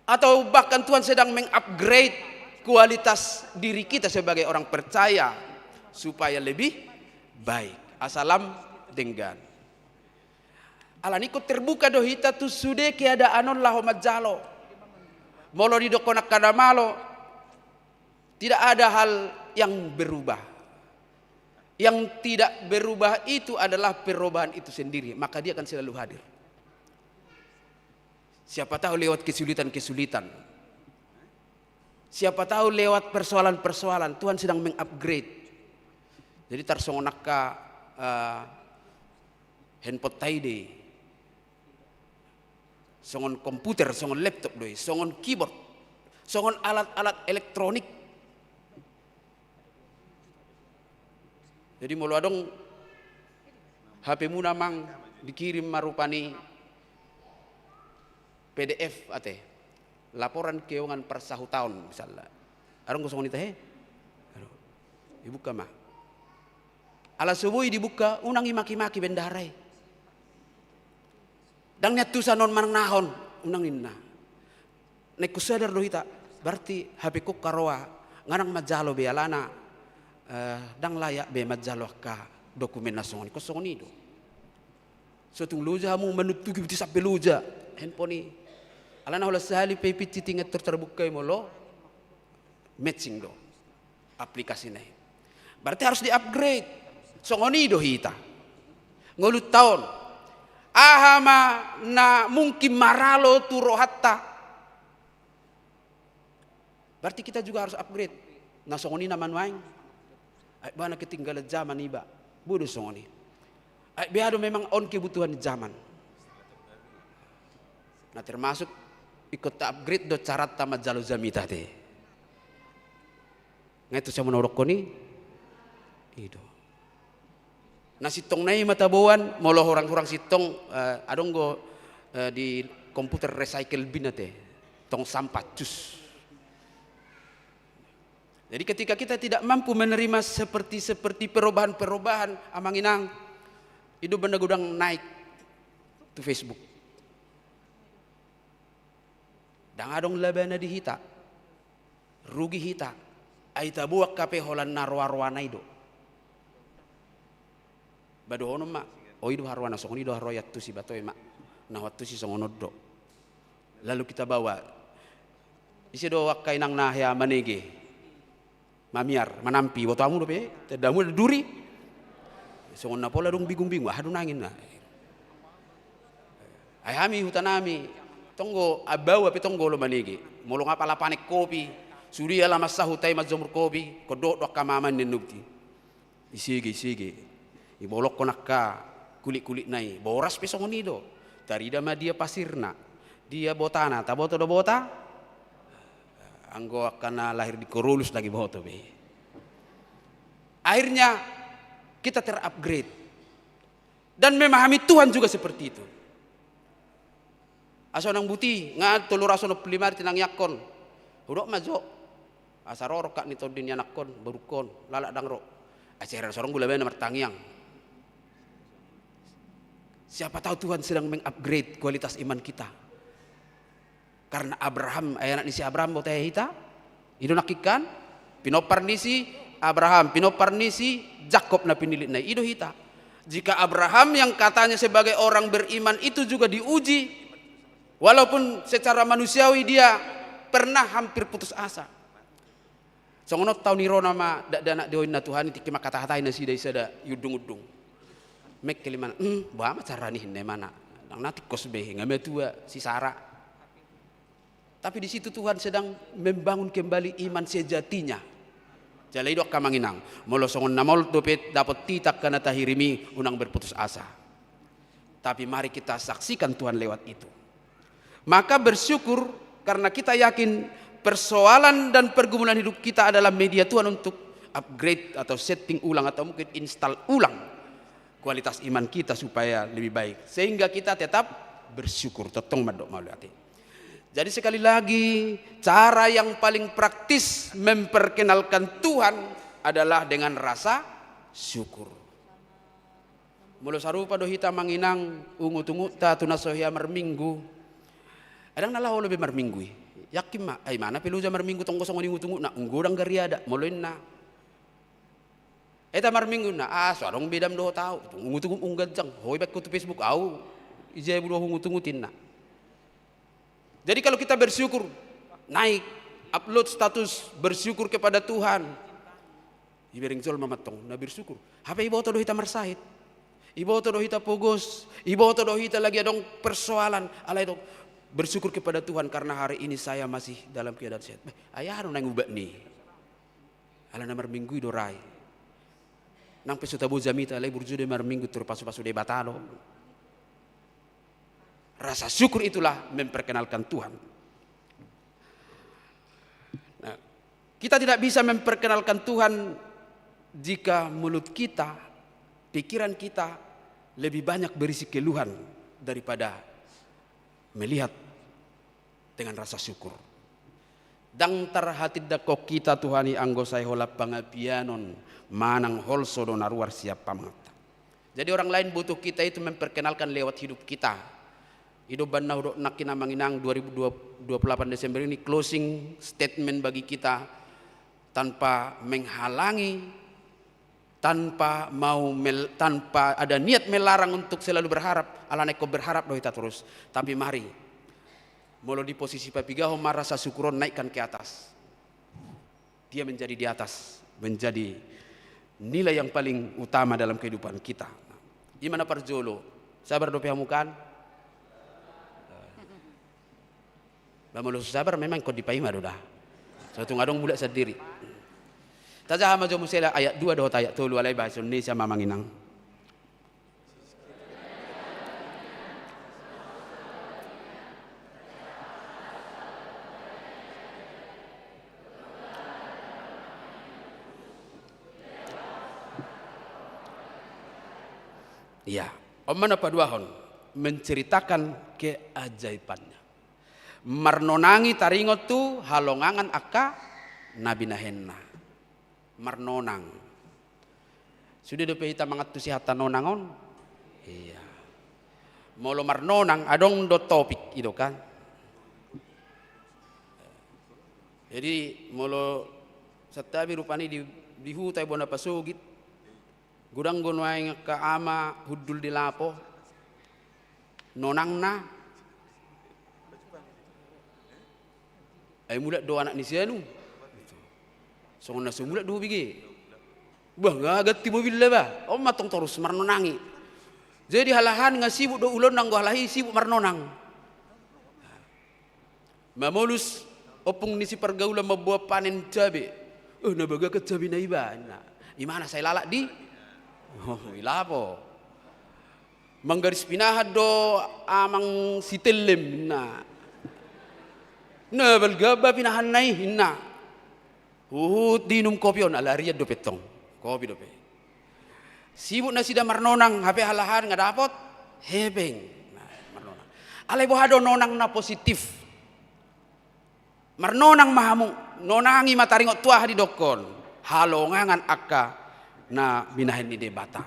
Atau bahkan Tuhan sedang mengupgrade kualitas diri kita sebagai orang percaya supaya lebih baik. Asa lam denggan. Alani ingkon terbuka do hita tu sude keadaan on laho manjalo. Molo didokkon angka na malo, tidak ada hal yang berubah. Yang tidak berubah itu adalah perubahan itu sendiri, maka Dia akan selalu hadir. Siapa tahu lewat kesulitan-kesulitan. Siapa tahu lewat persoalan-persoalan Tuhan sedang mengupgrade. Jadi tarsongon angka, eh, handphone ta i do. Songon komputer, songon laptop do i, songon keyboard, songon alat-alat elektronik. Jadi molo adong H P-muna, amang, dikirim ma rupani P D F ate, laporan keuangan parsahutaon misalna. Adong do songon i tahe? Adong. Dibuka ma. Ala so boi dibuka, unang i maki-maki bendahara i. Ndang niantusan on manang na aha on, unang ninna. Na ingkon sadar do hita, berarti H P-ku angka roa, nga ndang manjalo be alana, eh, ndang layak be manjalo angka dokumen na songon i, ingkon songon i do. So tung loja hamu manuntugi buti sampe loja handphone i. Alana holan sahali pe i pincit i nga tor tarbuka i molo matching do aplikasina i. Berarti harus di-upgrade. Songon i do hita. Ngolunta on. Aha ma na mungkin maralo tu rohanta? Berarti kita juga harus upgrade. Na songon i nama nuaeng. Ai boha na ketinggalan zaman iba. Boi do songon i. Ai beha do memang on kebutuhan zaman. Na termasuk ingkon ta-upgrade do caranta manjalo jamita ate. Nga itu sama na hudokkon i. I do. Na sintongna i ma taboan, molo hurang-hurang sintong, eh, adong do, eh, di komputer recycle bin ate. Tong sampah, cus. Jadi ketika kita tidak mampu menerima seperti-seperti perubahan-perubahan, amang inang, i do umbahen na godang naik tu Facebook. Ndang adong labana di hita. Rugi hita. Ai taboan hape holan na roa-roana i do. Ba dohonon ma, o i do haroana, songon i do haroa i, antusi ba toe ma. Na huantusi songon on do. Lalu kita bawa. Ise do angka inang na hea manege, mamiar, manampi, iboto hamu dope, tanda hamu duri. Songon na pola dung bingung-bingung, aha do nangin na. Ai hami huta nami, tong do ahu pe tong do olo manege. Molo nga pala panen kopi, sude ala mansai huta i manjomur kopi, ingkon dohot do angka mama ni annon i. Isege, isege. Ibolongkon angka kulit-kulitna i. Boras pe songon i do. Tarida ma dia pasirna, dia botana, taboto do bota? Anggo angka na lahir di Korolus ndang iboto be. Akhirnya kita terupgrade. Dan memahami Tuhan juga seperti itu. Asa unang buti, nga tolu ratus onom pulu lima ari tinangiangkon. Hudok ma jo. Asa ro rongkap ni tondi ni anakkon, borungkon, lalak ndang ro. Asa hira so adong gulabana martangiang. Siapa tahu Tuhan sedang mengupgrade kualitas iman kita. Karena Abraham, eh, anak ni si Abraham, boto hita? I do nangkin kan? Pinompar ni si Abraham, pinompar ni si Jakob na pinilitna i, i do hita. Jika Abraham yang katanya sebagai orang beriman itu juga diuji, walaupun secara manusiawi dia pernah hampir putus asa. Songon on taon ni rona ma dakdanak di oin na Tuhan i, tingki mangkatahatai nasida i sada i undung-undung. Mengkel imana, "Hmm, boha ma carani?" ninna imana. Ndang na tingkos be, nga matua si Sara. Tapi di situ Tuhan sedang membangun kembali iman sejatinya. Jala i do angka amang inang, molo songon na maol dope dapot hita angka na tahirim i, unang berputus asa. Tapi mari kita saksikan Tuhan lewat itu. Maka bersyukur karena kita yakin persoalan dan pergumulan hidup kita adalah media Tuhan untuk upgrade atau setting ulang atau mungkin install ulang kualitas iman kita supaya lebih baik. Sehingga kita tetap bersyukur. Tongtong mandok mauliate. Jadi sekali lagi, cara yang paling praktis memperkenalkan Tuhan adalah dengan rasa syukur. Molo sarupa do hita amang inang ungut-unguta tu na so hea marminggu. Ndang na laho olo be marminggu i. Yakin ma, ai imana pe loja marminggu tong do songon i ungut-ungutna, ungodang gariada, molo inna. Hita marminggu inna, ah, so adong be dam dohot ahu. Ungut-ungut ung ganjang, ho ibaen ho tu Facebook, ahu ijai budo ho ungut-ungut inna. Jadi kalau kita bersyukur, naik, upload status bersyukur kepada Tuhan. Ibereng jolma mantong na bersyukur. Hape iboto do hita marsahit. Iboto do hita pogos. Iboto do hita lagi adong persoalan. Alai do bersyukur kepada Tuhan karena hari ini saya masih dalam keadaan sehat. Beh, ai aha do naeng ubat ni? Ala na marminggu i do ra i. Nang pe so tabo jamita, alai burju do i marminggu, tor pasu-pasu Debata do. Rasa syukur itulah memperkenalkan Tuhan. Nah, kita tidak bisa memperkenalkan Tuhan jika mulut kita, pikiran kita lebih banyak berisi keluhan daripada melihat dengan rasa syukur. Ndang tarhatindangkon hita Tuhan i anggo sai holan pangapianon manang holso do na ruar sian amanta. Jadi orang lain butuh kita itu memperkenalkan lewat hidup kita. I do umbahen na hudok nangkin amang inang, dua ribu dua puluh delapan Desember ini closing statement bagi kita, tanpa menghalangi, tanpa mau mel-, tanpa ada niat melarang untuk selalu berharap, alana ingkon berharap do hita terus. Tapi mari, molo di posisi papigahon ma rasa syukur on, naikkan ke atas. Dia menjadi di atas, menjadi nilai yang paling utama dalam kehidupan kita. I ma na parjolo, sabar dope hamu kan? Ba molo so sabar memang ingkon dipaima do da. So tung adong mulak sandiri. Tajaha ma jo muse ayat dua dohot ayat tolu, alai bahasa Indonesia ma amang inang. Iya, on ma na paduahon, menceritakan keajaibannya. Marnonang i taringot tu halongangan angka na binahenna. Marnonang. Sude dope hita mangantusi hata nonang on? Iya. Molo marnonang, adong do topik i do kan. Jadi molo santabi rupani di, di huta i bona pasogit, godang do nuaeng angka ama hundul di lapo, nonangna. Ai mulak do anak ni si anu. Songon na so mulak do hubege. Bah, nga ganti mobilna bah. On ma tong torus marnonang i. Jadi halahan nga sibuk do ulaonna anggo halahi sibuk marnonang. Mamolus ompung ni si pargaulan mamboan panen cabe. Eh, na bagak cabe na iba, ninna. Imana sai lalak di? Oh, i lapo. Manggaris pinahan do amang si Tellem, ninna. Na balga ba pinahanna i, ninna. Huhut diinum kopi on, ala arian dope tong. Kopi dope. Sibuk nasida marnonang, hape halahan nga dapot hepeng. Nah, marnonang. Alai boha do nonang na positif? Marnonang ma hamu, nonang i ma taringot tu aha didokkon. Halongangan angka na binahen ni Debata.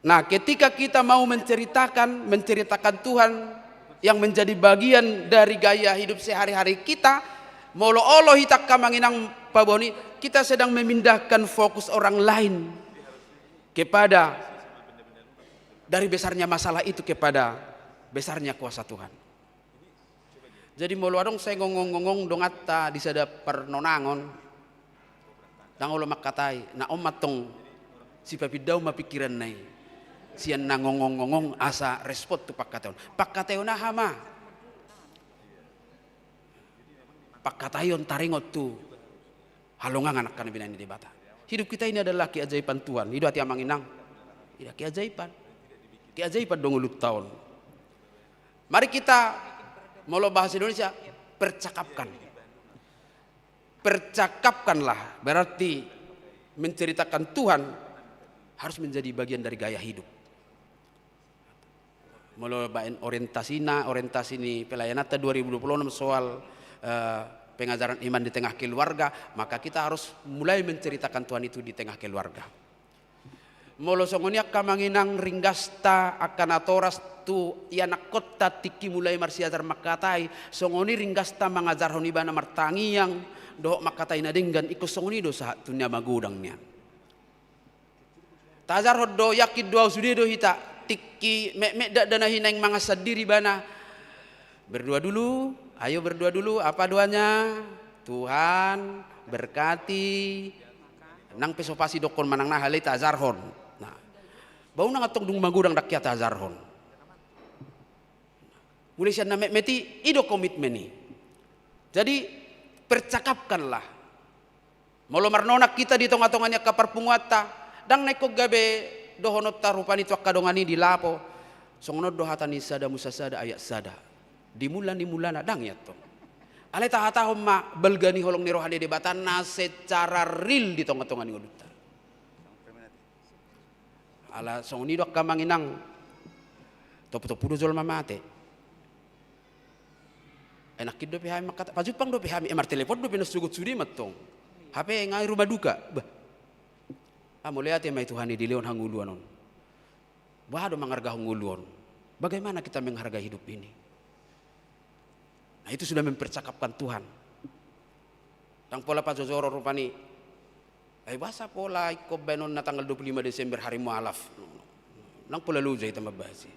Nah, ketika kita mau menceritakan, menceritakan Tuhan yang menjadi bagian dari gaya hidup sehari-hari kita, molo olo hita angka amang inang paboa i, kita sedang memindahkan fokus orang lain kepada, dari besarnya masalah itu kepada besarnya kuasa Tuhan. Jadi molo adong sai ngongong-ngongong donganta di sada parnonangon, ndang olo mangkatai, na on ma tong sipapindaon ma pingkiranna i sian na ngongong-ngongong asa respon tu pangkataion. Pangkataion aha ma? Pangkataion taringot tu halongangan angka na binahen ni Debata. Hidup kita ini adalah keajaiban Tuhan. I do ate amang inang. Iya, keajaiban. Keajaiban do ngolunta on. Mari kita, molo bahasa Indonesia, percakapkan. Percakapkanlah, berarti menceritakan Tuhan harus menjadi bagian dari gaya hidup. Molo baen orientasina, orientasi ni pelayananta dua ribu dua puluh enam soal, eh, pengajaran iman di tengah keluarga, maka kita harus mulai menceritakan Tuhan itu di tengah keluarga. Molo songon i angka amang inang ringgasta angka natoras tu ianakkonta tingki mulai marsiajar mangkatai, songon i ringgasta mangajarhon ibana martangiang dohot mangkatai na denggan, ingkon songon i do sahat tu na magodang nian. Tajarhon do, yakin do au, sude do hita, tingki metmet dakdanak i naeng mangan sandiri ibana. Berdua dulu, ayo berdua dulu, apa doanya? Tuhan, berkati. Nang pe so pas idokkon manang na aha, alai tajarhon. Nah, ba unang antong dung magodang ndang hea tajarhon. Mulai sian na metmet i, i do komitmen i. Jadi, percakapkanlah. Molo marnonang hita di tonga-tonga ni angka parpunguanta, ndang na ingkon gabe dohononta rupani tu angka dongan i di lapo. Songon on do hata ni Sada Musa sada ayat sada. Di mula ni mulana ndang i antong. Alai tahatahon ma balga ni holong ni roha ni Debata na secara real di tongatonga ni ngolunta. Ala songon i do angka amang inang, topu-topu do jolma mate. Enakin dope hami mangkata, pajumpang dope hami, e martelepon dope na sogot sude mantong. Hape nga i rumah duka. Bah. Ah, mauliate ma i Tuhan i dilehon hangoluan on. Boha do mangargahon ngolu on? Bagaimana kita menghargai hidup ini? Nah, itu sudah mempercakapkan Tuhan. Ndang pola pajojoron rupani. Ai boasa pola ingkon baenonna tanggal dua puluh lima Desember hari mualaf? Ndang pola loja hita mambahas i.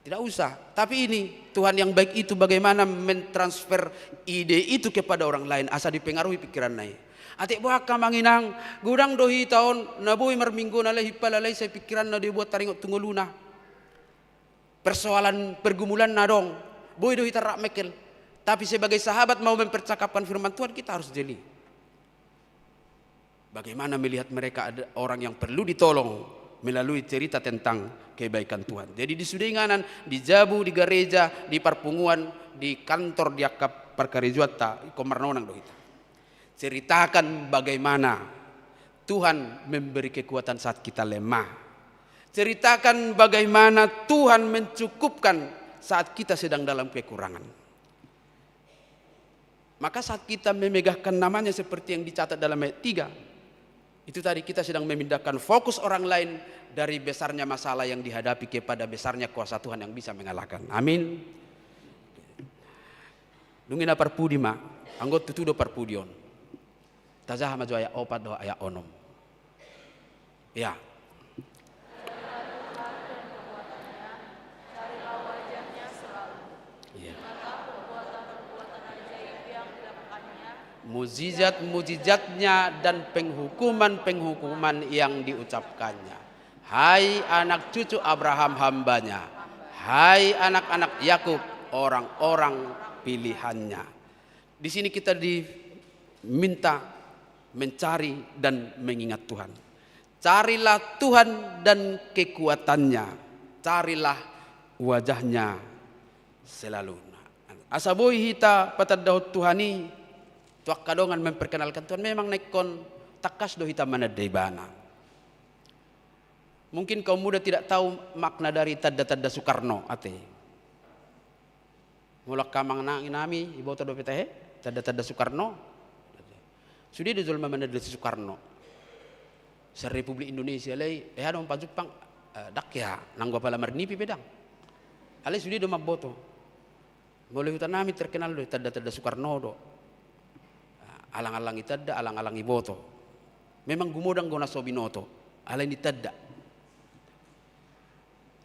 Tidak usah. Tapi ini, Tuhan yang baik itu bagaimana mentransfer ide itu kepada orang lain, asa dipengaruhi pikiranna i. Atik boha angka amang inang, godang do hita on, na boi marminggu na laho himpala alai sai pikiranna do i buat taringot tu ngoluna. Persoalan pergumulan na adong, boi do hita rap mengkel. Tapi sebagai sahabat mau mempercakapkan firman Tuhan, kita harus jeli. Bagaimana melihat mereka ada orang yang perlu ditolong melalui cerita tentang kebaikan Tuhan. Jadi di sude inganan, di jabu, di gareja, di parpunguan, di kantor, di angka parkarejoanta, ingkon marnonang do hita. Ceritakan bagaimana Tuhan memberi kekuatan saat kita lemah. Ceritakan bagaimana Tuhan mencukupkan saat kita sedang dalam kekurangan. Maka saat kita memegahkan namanya seperti yang dicatat dalam ayat tiga, itu tadi kita sedang memindahkan fokus orang lain dari besarnya masalah yang dihadapi kepada besarnya kuasa Tuhan yang bisa mengalahkan. Amin. Dung i na parpudi ma, anggo tutu do parpudi on. Tajaha ma jo ayat opat dohot ayat onom. Ya. Iya. Mujizat-mujizatnya dan penghukuman-penghukuman yang diucapkannya. Hai anak cucu Abraham hambanya, hai anak-anak Yakub, orang-orang pilihannya. Di sini kita diminta mencari dan mengingat Tuhan. Carilah Tuhan dan kekuatannya, carilah wajahnya selalu. Asa boi hita patandahon Tuhan i tu angka dongan, memperkenalkan Tuhan. Memang na ingkon tangkas do hita mananda ibana. Mungkin kaum muda tidak tahu makna dari tanda-tanda Soekarno, ate. Molo angka amang nami, iboto dope tahe tanda-tanda Soekarno. Sude do jolma mananda Soekarno. Sian Republik Indonesia alai, eh, adong pajumpang, eh, ndang hea, nanggo apala marnipi pe ndang. Alai sude do mamboto. Molo huta nami terkenal do tanda-tanda Soekarno do. Alang-alang i tanda, alang-alang i boto. Memang gumodang do na so binoto, alai ni tanda.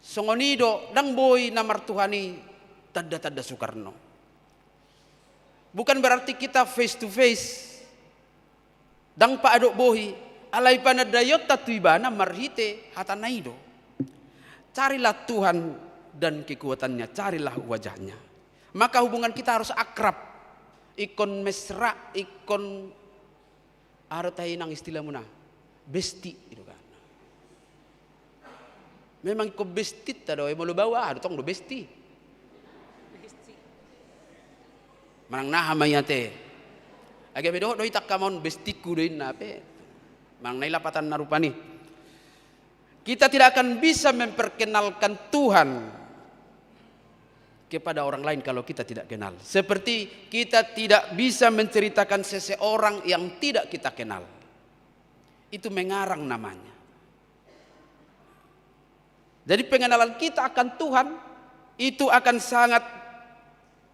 Songon i do, ndang boi na martuhan i tanda-tanda Soekarno. Bukan berarti kita face to face. Ndang paadop bohi, alai panandaionta tu ibana marhite hatana i do. Carilah Tuhan dan kekuatannya, carilah wajahnya. Maka hubungan kita harus akrab. Ingkon mesra, ingkon, aha do tahe inang istilahmuna, besti, gitu kan. Memang ingkon bestinta do, eh, molo baoa, aha do tong do besti. Manang naha ma i ate. Ai gabe dohot do hita angka amang on, bestinku do inna pe. Manang na i lapatanna rupani. Kita tidak akan bisa memperkenalkan Tuhan kepada orang lain kalau kita tidak kenal. Seperti kita tidak bisa menceritakan seseorang yang tidak kita kenal. Itu mengarang namanya. Jadi pengenalan kita akan Tuhan itu akan sangat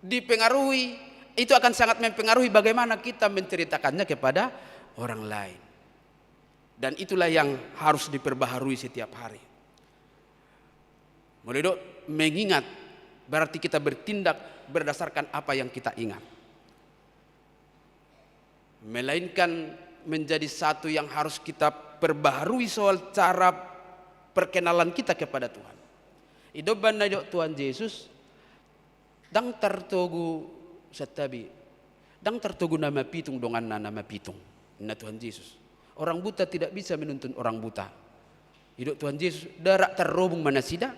dipengaruhi, itu akan sangat mempengaruhi bagaimana kita menceritakannya kepada orang lain. Dan itulah yang harus diperbaharui setiap hari. Molo didok mengingat, berarti kita bertindak berdasarkan apa yang kita ingat. Melainkan menjadi satu yang harus kita perbaharui soal cara perkenalan kita kepada Tuhan. I do umbahen na didok Tuhan Jesus, ndang tartogu, santabi, ndang tartogu na mapitung donganna na mapitung, ninna Tuhan Jesus. Orang buta tidak bisa menuntun orang buta. Didok Tuhan Jesus, nda rap tarobung ma nasida,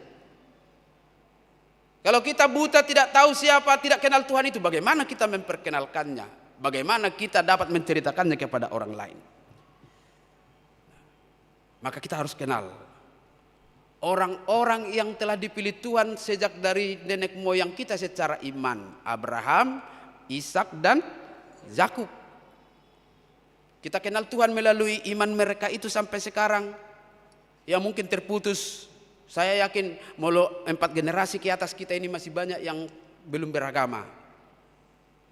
Kalau kita buta, tidak tahu siapa, tidak kenal Tuhan itu, bagaimana kita memperkenalkannya? Bagaimana kita dapat menceritakannya kepada orang lain? Maka kita harus kenal orang-orang yang telah dipilih Tuhan sejak dari nenek moyang kita secara iman, Abraham, Ishak, dan Yakub. Kita kenal Tuhan melalui iman mereka itu sampai sekarang, yang mungkin terputus. Saya yakin, molo empat generasi ke atas kita ini, masih banyak yang belum beragama.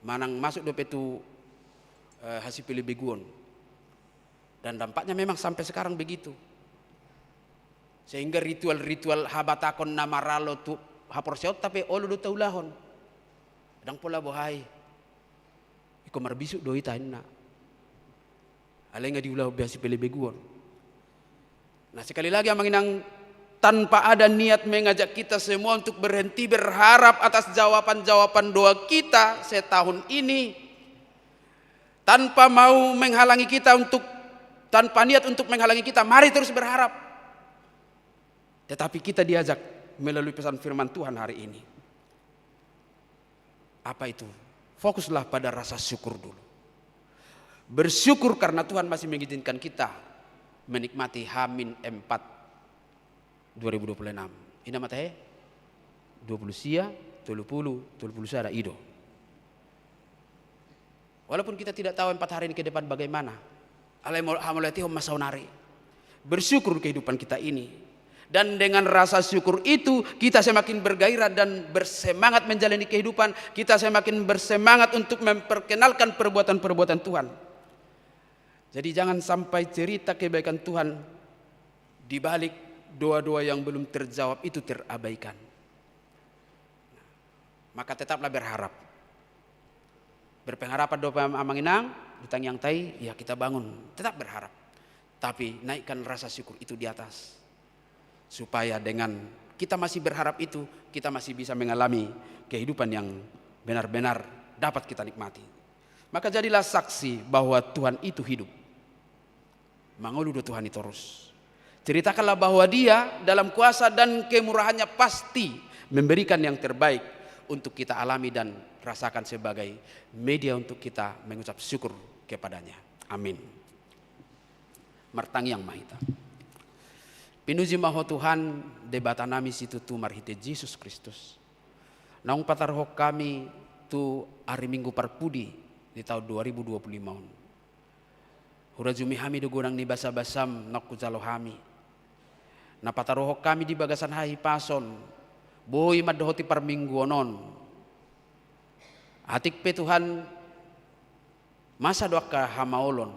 Manang masuk dope tu, eh, hasipelebeguon. Dan dampaknya memang sampai sekarang begitu. Sehingga ritual-ritual habatahon na maralo tu haporseaonta pe olo do taulahon. Ndang pola boha i. Ingkon marbisuk do hita, ninna. Alai nga diulahon be hasipelebeguon. Nah, sekali lagi, Amang Inang, tanpa ada niat mengajak kita semua untuk berhenti berharap atas jawaban-jawaban doa kita setahun ini, tanpa mau menghalangi kita untuk, tanpa niat untuk menghalangi kita, mari terus berharap. Tetapi kita diajak melalui pesan firman Tuhan hari ini. Apa itu? Fokuslah pada rasa syukur dulu. Bersyukur karena Tuhan masih mengizinkan kita menikmati H min empat dua ribu dua puluh enam. Ina mata he? Dua puluh sia, tolu puluh, tolu puluh sada, i do. Walaupun kita tidak tahu empat hari ini ke depan bagaimana. Alai mo-, hamauliatehon ma saonari. Bersyukur kehidupan kita ini. Dan dengan rasa syukur itu, kita semakin bergairah dan bersemangat menjalani kehidupan. Kita semakin bersemangat untuk memperkenalkan perbuatan-perbuatan Tuhan. Jadi, jangan sampai cerita kebaikan Tuhan di balik doa-doa yang belum terjawab itu terabaikan. Maka tetaplah berharap. Berpengharapan dope, Amang Inang, di tangiangta i, ya, kita bangun, tetap berharap. Tapi naikkan rasa syukur itu di atas. Supaya dengan kita masih berharap itu, kita masih bisa mengalami kehidupan yang benar-benar dapat kita nikmati. Maka jadilah saksi bahwa Tuhan itu hidup. Mangolu do Tuhan i torus. Ceritakanlah bahwa Dia dalam kuasa dan kemurahan-Nya pasti memberikan yang terbaik untuk kita alami dan rasakan sebagai media untuk kita mengucap syukur kepada-Nya. Amin. Martangiang ma hita. Pinuji ma Ho Tuhan, Debatanami situtu, marhite Jesus Kristus. Naung pataruhon hami tu ari Minggu parpudi di taon dua ribu dua puluh lima on. Hurajumi hami do godang ni basabasam naung hujalo hami. Na pataruhon hami di bagasan hahipason, boi mandohoti parmingguon on. Atik pe Tuhan, masa do angka hamaolon.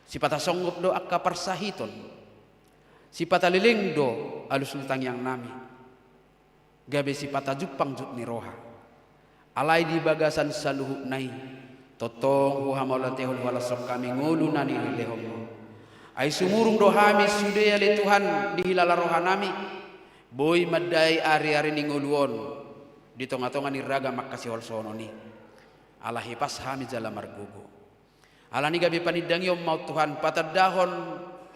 Sipata songgop do angka parsahiton. Sipata leleng do alus ni tangiangnami. Gabe sipata jumpang jut ni roha. Alai di bagasan saluhutna i, tongtong huhamauliatehon, huhalashon hami ngolu na nilehonmu. Ai sumurung do hami sude ale Tuhan dihilala rohanami. Boi mandai ari-ari ni ngolu on di tonga-tonga ni ragam angka siholsohonon i. Ala hipas hami jala margogo. Alani gabe panindangion ma on Tuhan, patandahon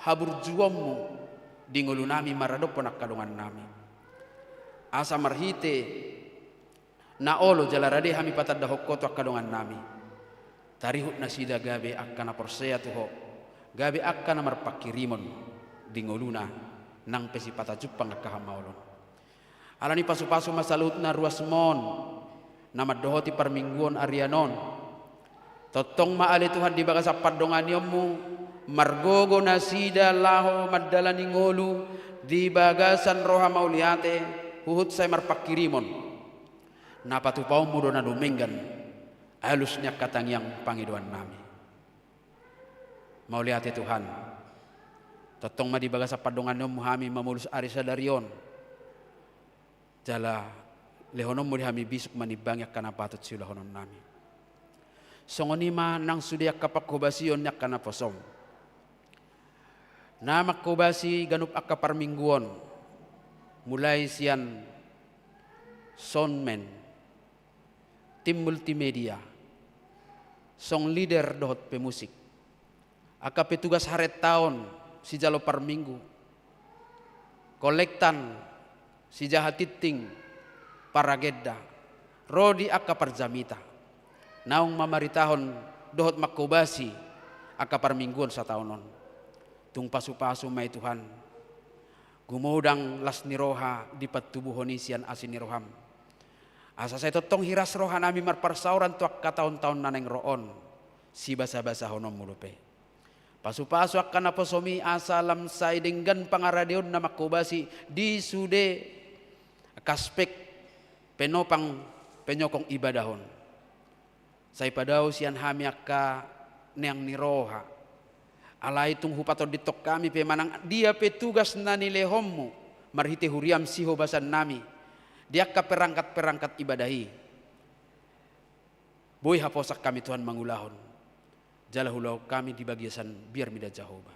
haburjuonmu di ngolunami maradophon angka dongannami. Asa marhite na olo jala rade hami patandahon Ho tu angka dongannami, tarihut nasida gabe angka na porsea tu Ho, gabe angka na marpanghirimon di ngoluna, nang pe sipata jumpang angka hamaolon. Alani pasu-pasu ma saluhutna ruasmon na mandohoti parmingguon arian on. Tongtong ma ale Tuhan di bagasan pandonganionmu, margogo nasida laho mandalani ngolu di bagasan roha mauliate, huhut sai marpanghirimon. Na patupaonmu do na dumenggan alus ni angka tangiang pangidoannami. Mauliate Tuhan. Tongtong ma di bagasan pandonganionmu hami mamolus ari sadari on. Jala lehononmu di hami bisuk manimbangi angka na patut siulahononnami. Songon i ma nang sude angka panghobasion ni angka naposom. Na manghobasi ganup angka parmingguon, mulai sian soundman, tim multimedia, song leader dohot pemusik, angka petugas harentaon sijalo parminggu, kolektan, sijaha tingting, paragenda, ro di angka parjamita, naung mamaritahon dohot manghobasi angka parmingguon sataon on. Tung pasu-pasu ma i Tuhan, gumodang las ni roha di patubuhon i sian asi ni roham. Asa sai tongtong hiras rohanami marparsaoran tu angka taon-taon na naeng ro on, sibasa-basahononmu dope. Pasu-pasu angka naposom i asa lam sai denggan pangaradeon na manghobasi di sude angka aspek penopang penyokong ibadah on. Sai padao sian hami angka neang ni roha. Alai tung hupatondinghon hami pe manang dia pe tugas na nilehonmu marhite huriam sihobasannami di angka perangkat-perangkat ibadah i. Boi haposan hami Tuhan mangulahon. Jala huulahon hami di bagasan biar mida Jahowa.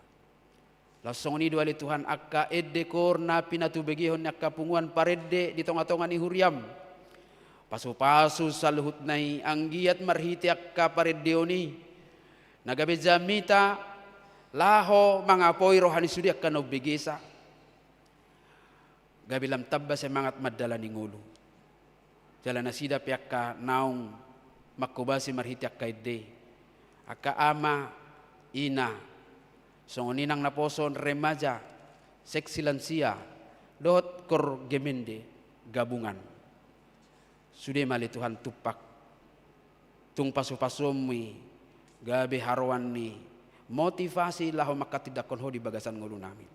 Laos songon i do ale Tuhan angka ende koor na pinatubegehon ni angka punguan parende di tonga-tonga ni huriam. Pasu-pasu saluhutna i anggiat marhite angka parendeon i na gabe jamita laho mangapoi roha ni sude angka na umbegesa. Gabe lam tamba semangat mandalani ngolu. Jala nasida pe angka naung manghobasi marhite angka ende i. Angka ama, ina, songon i nang naposo remaja, seksi lansia, dohot koor Gemende, gabungan. Sude ma ale Tuhan tumpak. Tung pasu-pasuonmu i, gabe haroan ni motivasi laho manghatindanghon ho di bagasan ngolunami.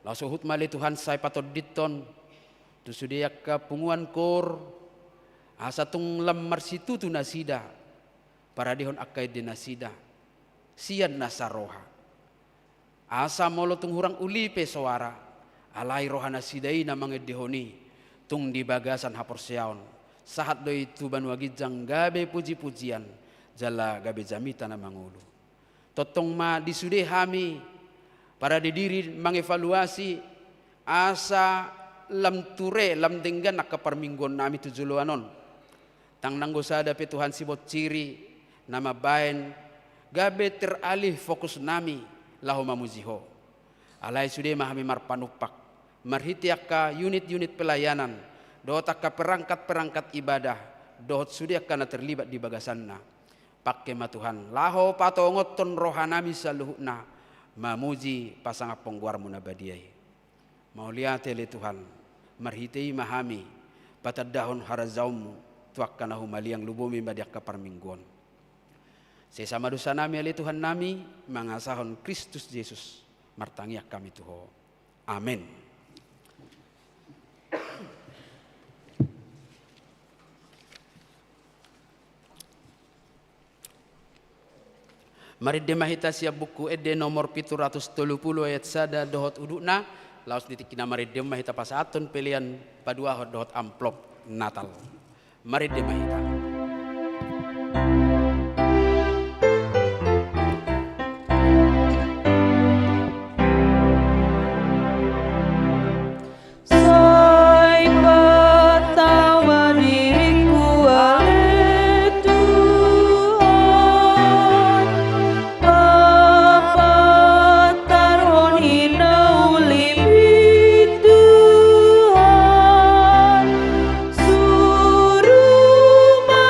Laos huhut ma ale Tuhan sai patondinghon, tu sude angka punguan koor, asa tung lam marsitutu nasida, paradehon angka ende nasida, sian nasa roha. Asa molo tung hurang uli pe soara, alai roha nasida i na mangendehon i, tung di bagasan haporseaon, sahat do i tu banua ginjang gabe puji-pujian, jala gabe jamita na mangolu. Tongtong ma di sude hami, parade diri mangevaluasi, asa lam ture, lam denggan angka parmingguonnami tu joloan on. Ndang nanggo sada pe Tuhan sibonsiri, na mambaen, gabe teralih fokusnami, laho mamuji ho. Alai sude ma hami marpanumpak, marhite angka unit-unit pelayanan, dohot angka perangkat-perangkat ibadah, dohot sude angka na terlibat di bagasanna. Pangke ma Tuhan, laho patongothon rohanami saluhutna, mamuji pasangaphon goarmu na badia i. Mauliate ale Tuhan, marhite i ma hami, patandahon harajaonmu, tu angka na humaliang lumobi ma di angka parmingguon. Sesa ma dosanami ale Tuhannami, mangasahon Kristus Jesus, martangiang hami tu ho. Amen. Marende ma hita sian Buku Ende nomor pitu ratus tolu pulu ayat sada dohot udutna, laos di tingki na marende ma hita pasahathon pelean paduahon dohot amplop Natal. Marende ma hita. Sai patama diringku ale Tuhan, papatarhon i na uli Tuhan, suru ma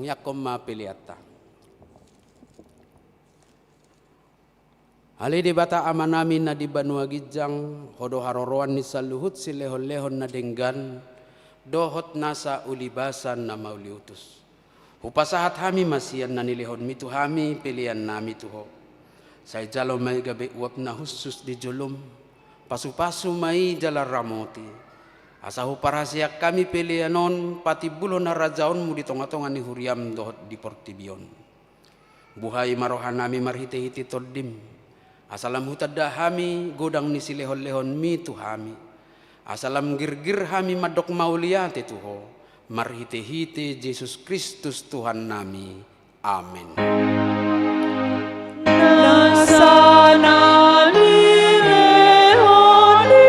Tangiangkon ma peleanta. Ale Debata Amanami na di banua ginjang, Ho do haroroan ni saluhut silehonlehon na denggan dohot nasa ulibasan na mauliutus. Hupasahat hami ma sian na nilehonmi tu hami peleannami tu Ho. Sai jalo ma i gabe uap na hushus di jolom, pasupasu ma i jala ramoti, asa huparhaseang hami pelean on patimbulhon harajaonmu di tongatonga ni huriam dohot di portibi on. Buhai ma rohanami marhitehite Tondim, asa lam hutanda hami godang ni silehonlehonmi tu hami, asa lam girgir hami mandok mauliate tu Ho, marhitehite Jesus Kristus Tuhannami. Amen. Nasa na nilehon ni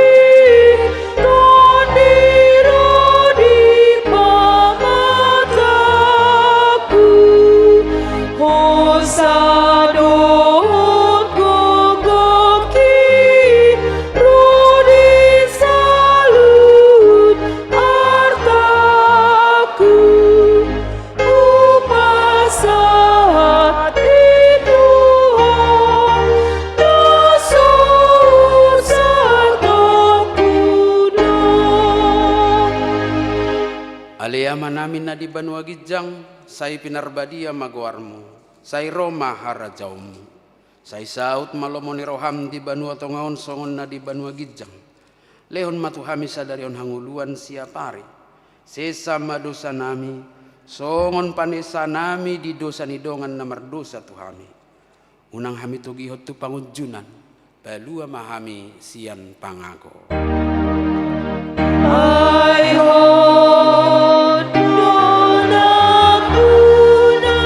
Tondi do di pamatangku, hosa dohot gokgok i ro di saluhut artangku. Hupasahat i tu Ho na so santongku do. Ale Amanami na di banua ginjang, sai pinarbadia ma goarmu, sai ro ma harajaonmu. Sai saut ma lomo ni roham di banua tonga on songon na di banua ginjang. Lehon ma tu hami sadari on hangoluan siapari. Sesa ma dosanami, songon panesanami di dosa ni dongan na mardosa tu hami. Unang hami togihon tu pangunjunan, palua ma hami sian pangago. Ai Ho do nampuna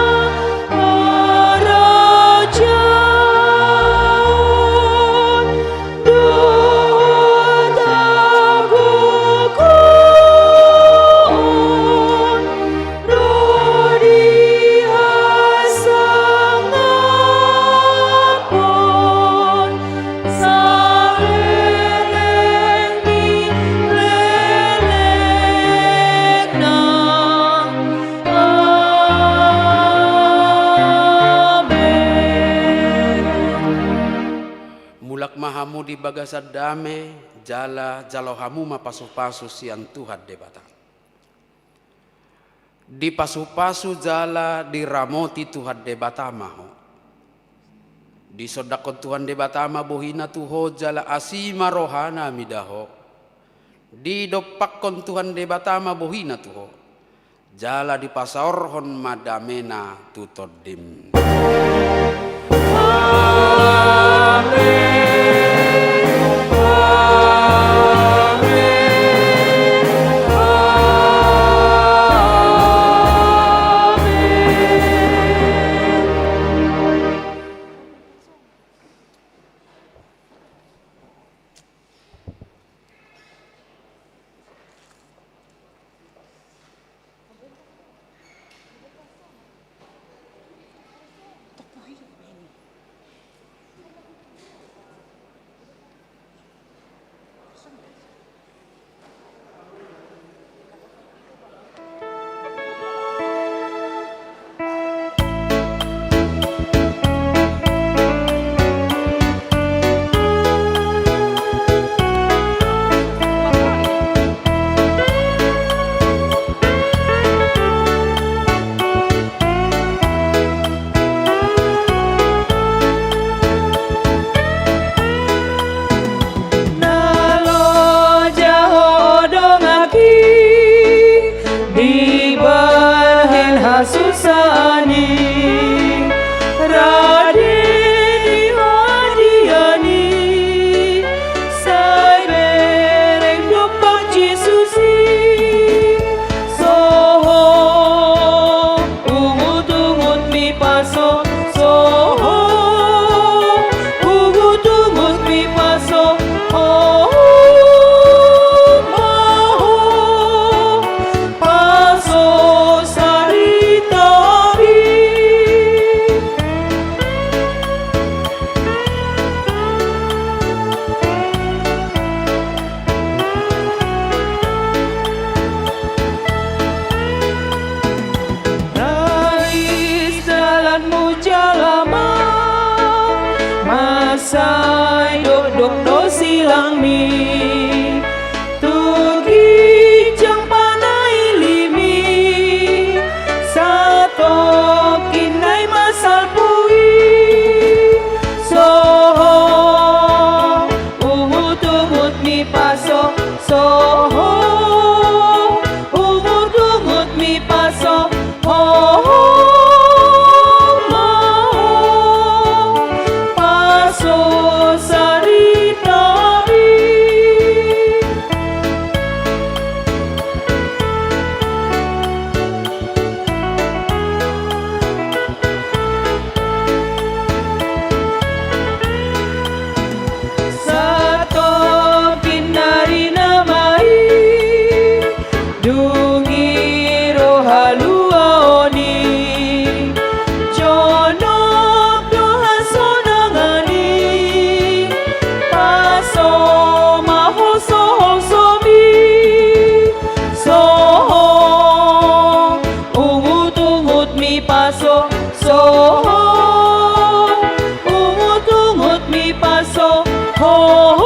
harajaon dohot hagogoon ro di hasangapon saleleng ni lelengna. Amen. Mulak ma hamu di bagasan dame, jala jalo hamu ma pasupasu sian Tuhan Debata. Dipasupasu jala diramoti Tuhan Debata ma ho. Disondangkon Tuhan Debata ma bohina tu ho jala asi ma rohana mida ho. Didompakkon Tuhan Debata ma bohina tu ho. Jala dipasaorhon ma damena tu tondim. Amen. Amen. Amen. Ho,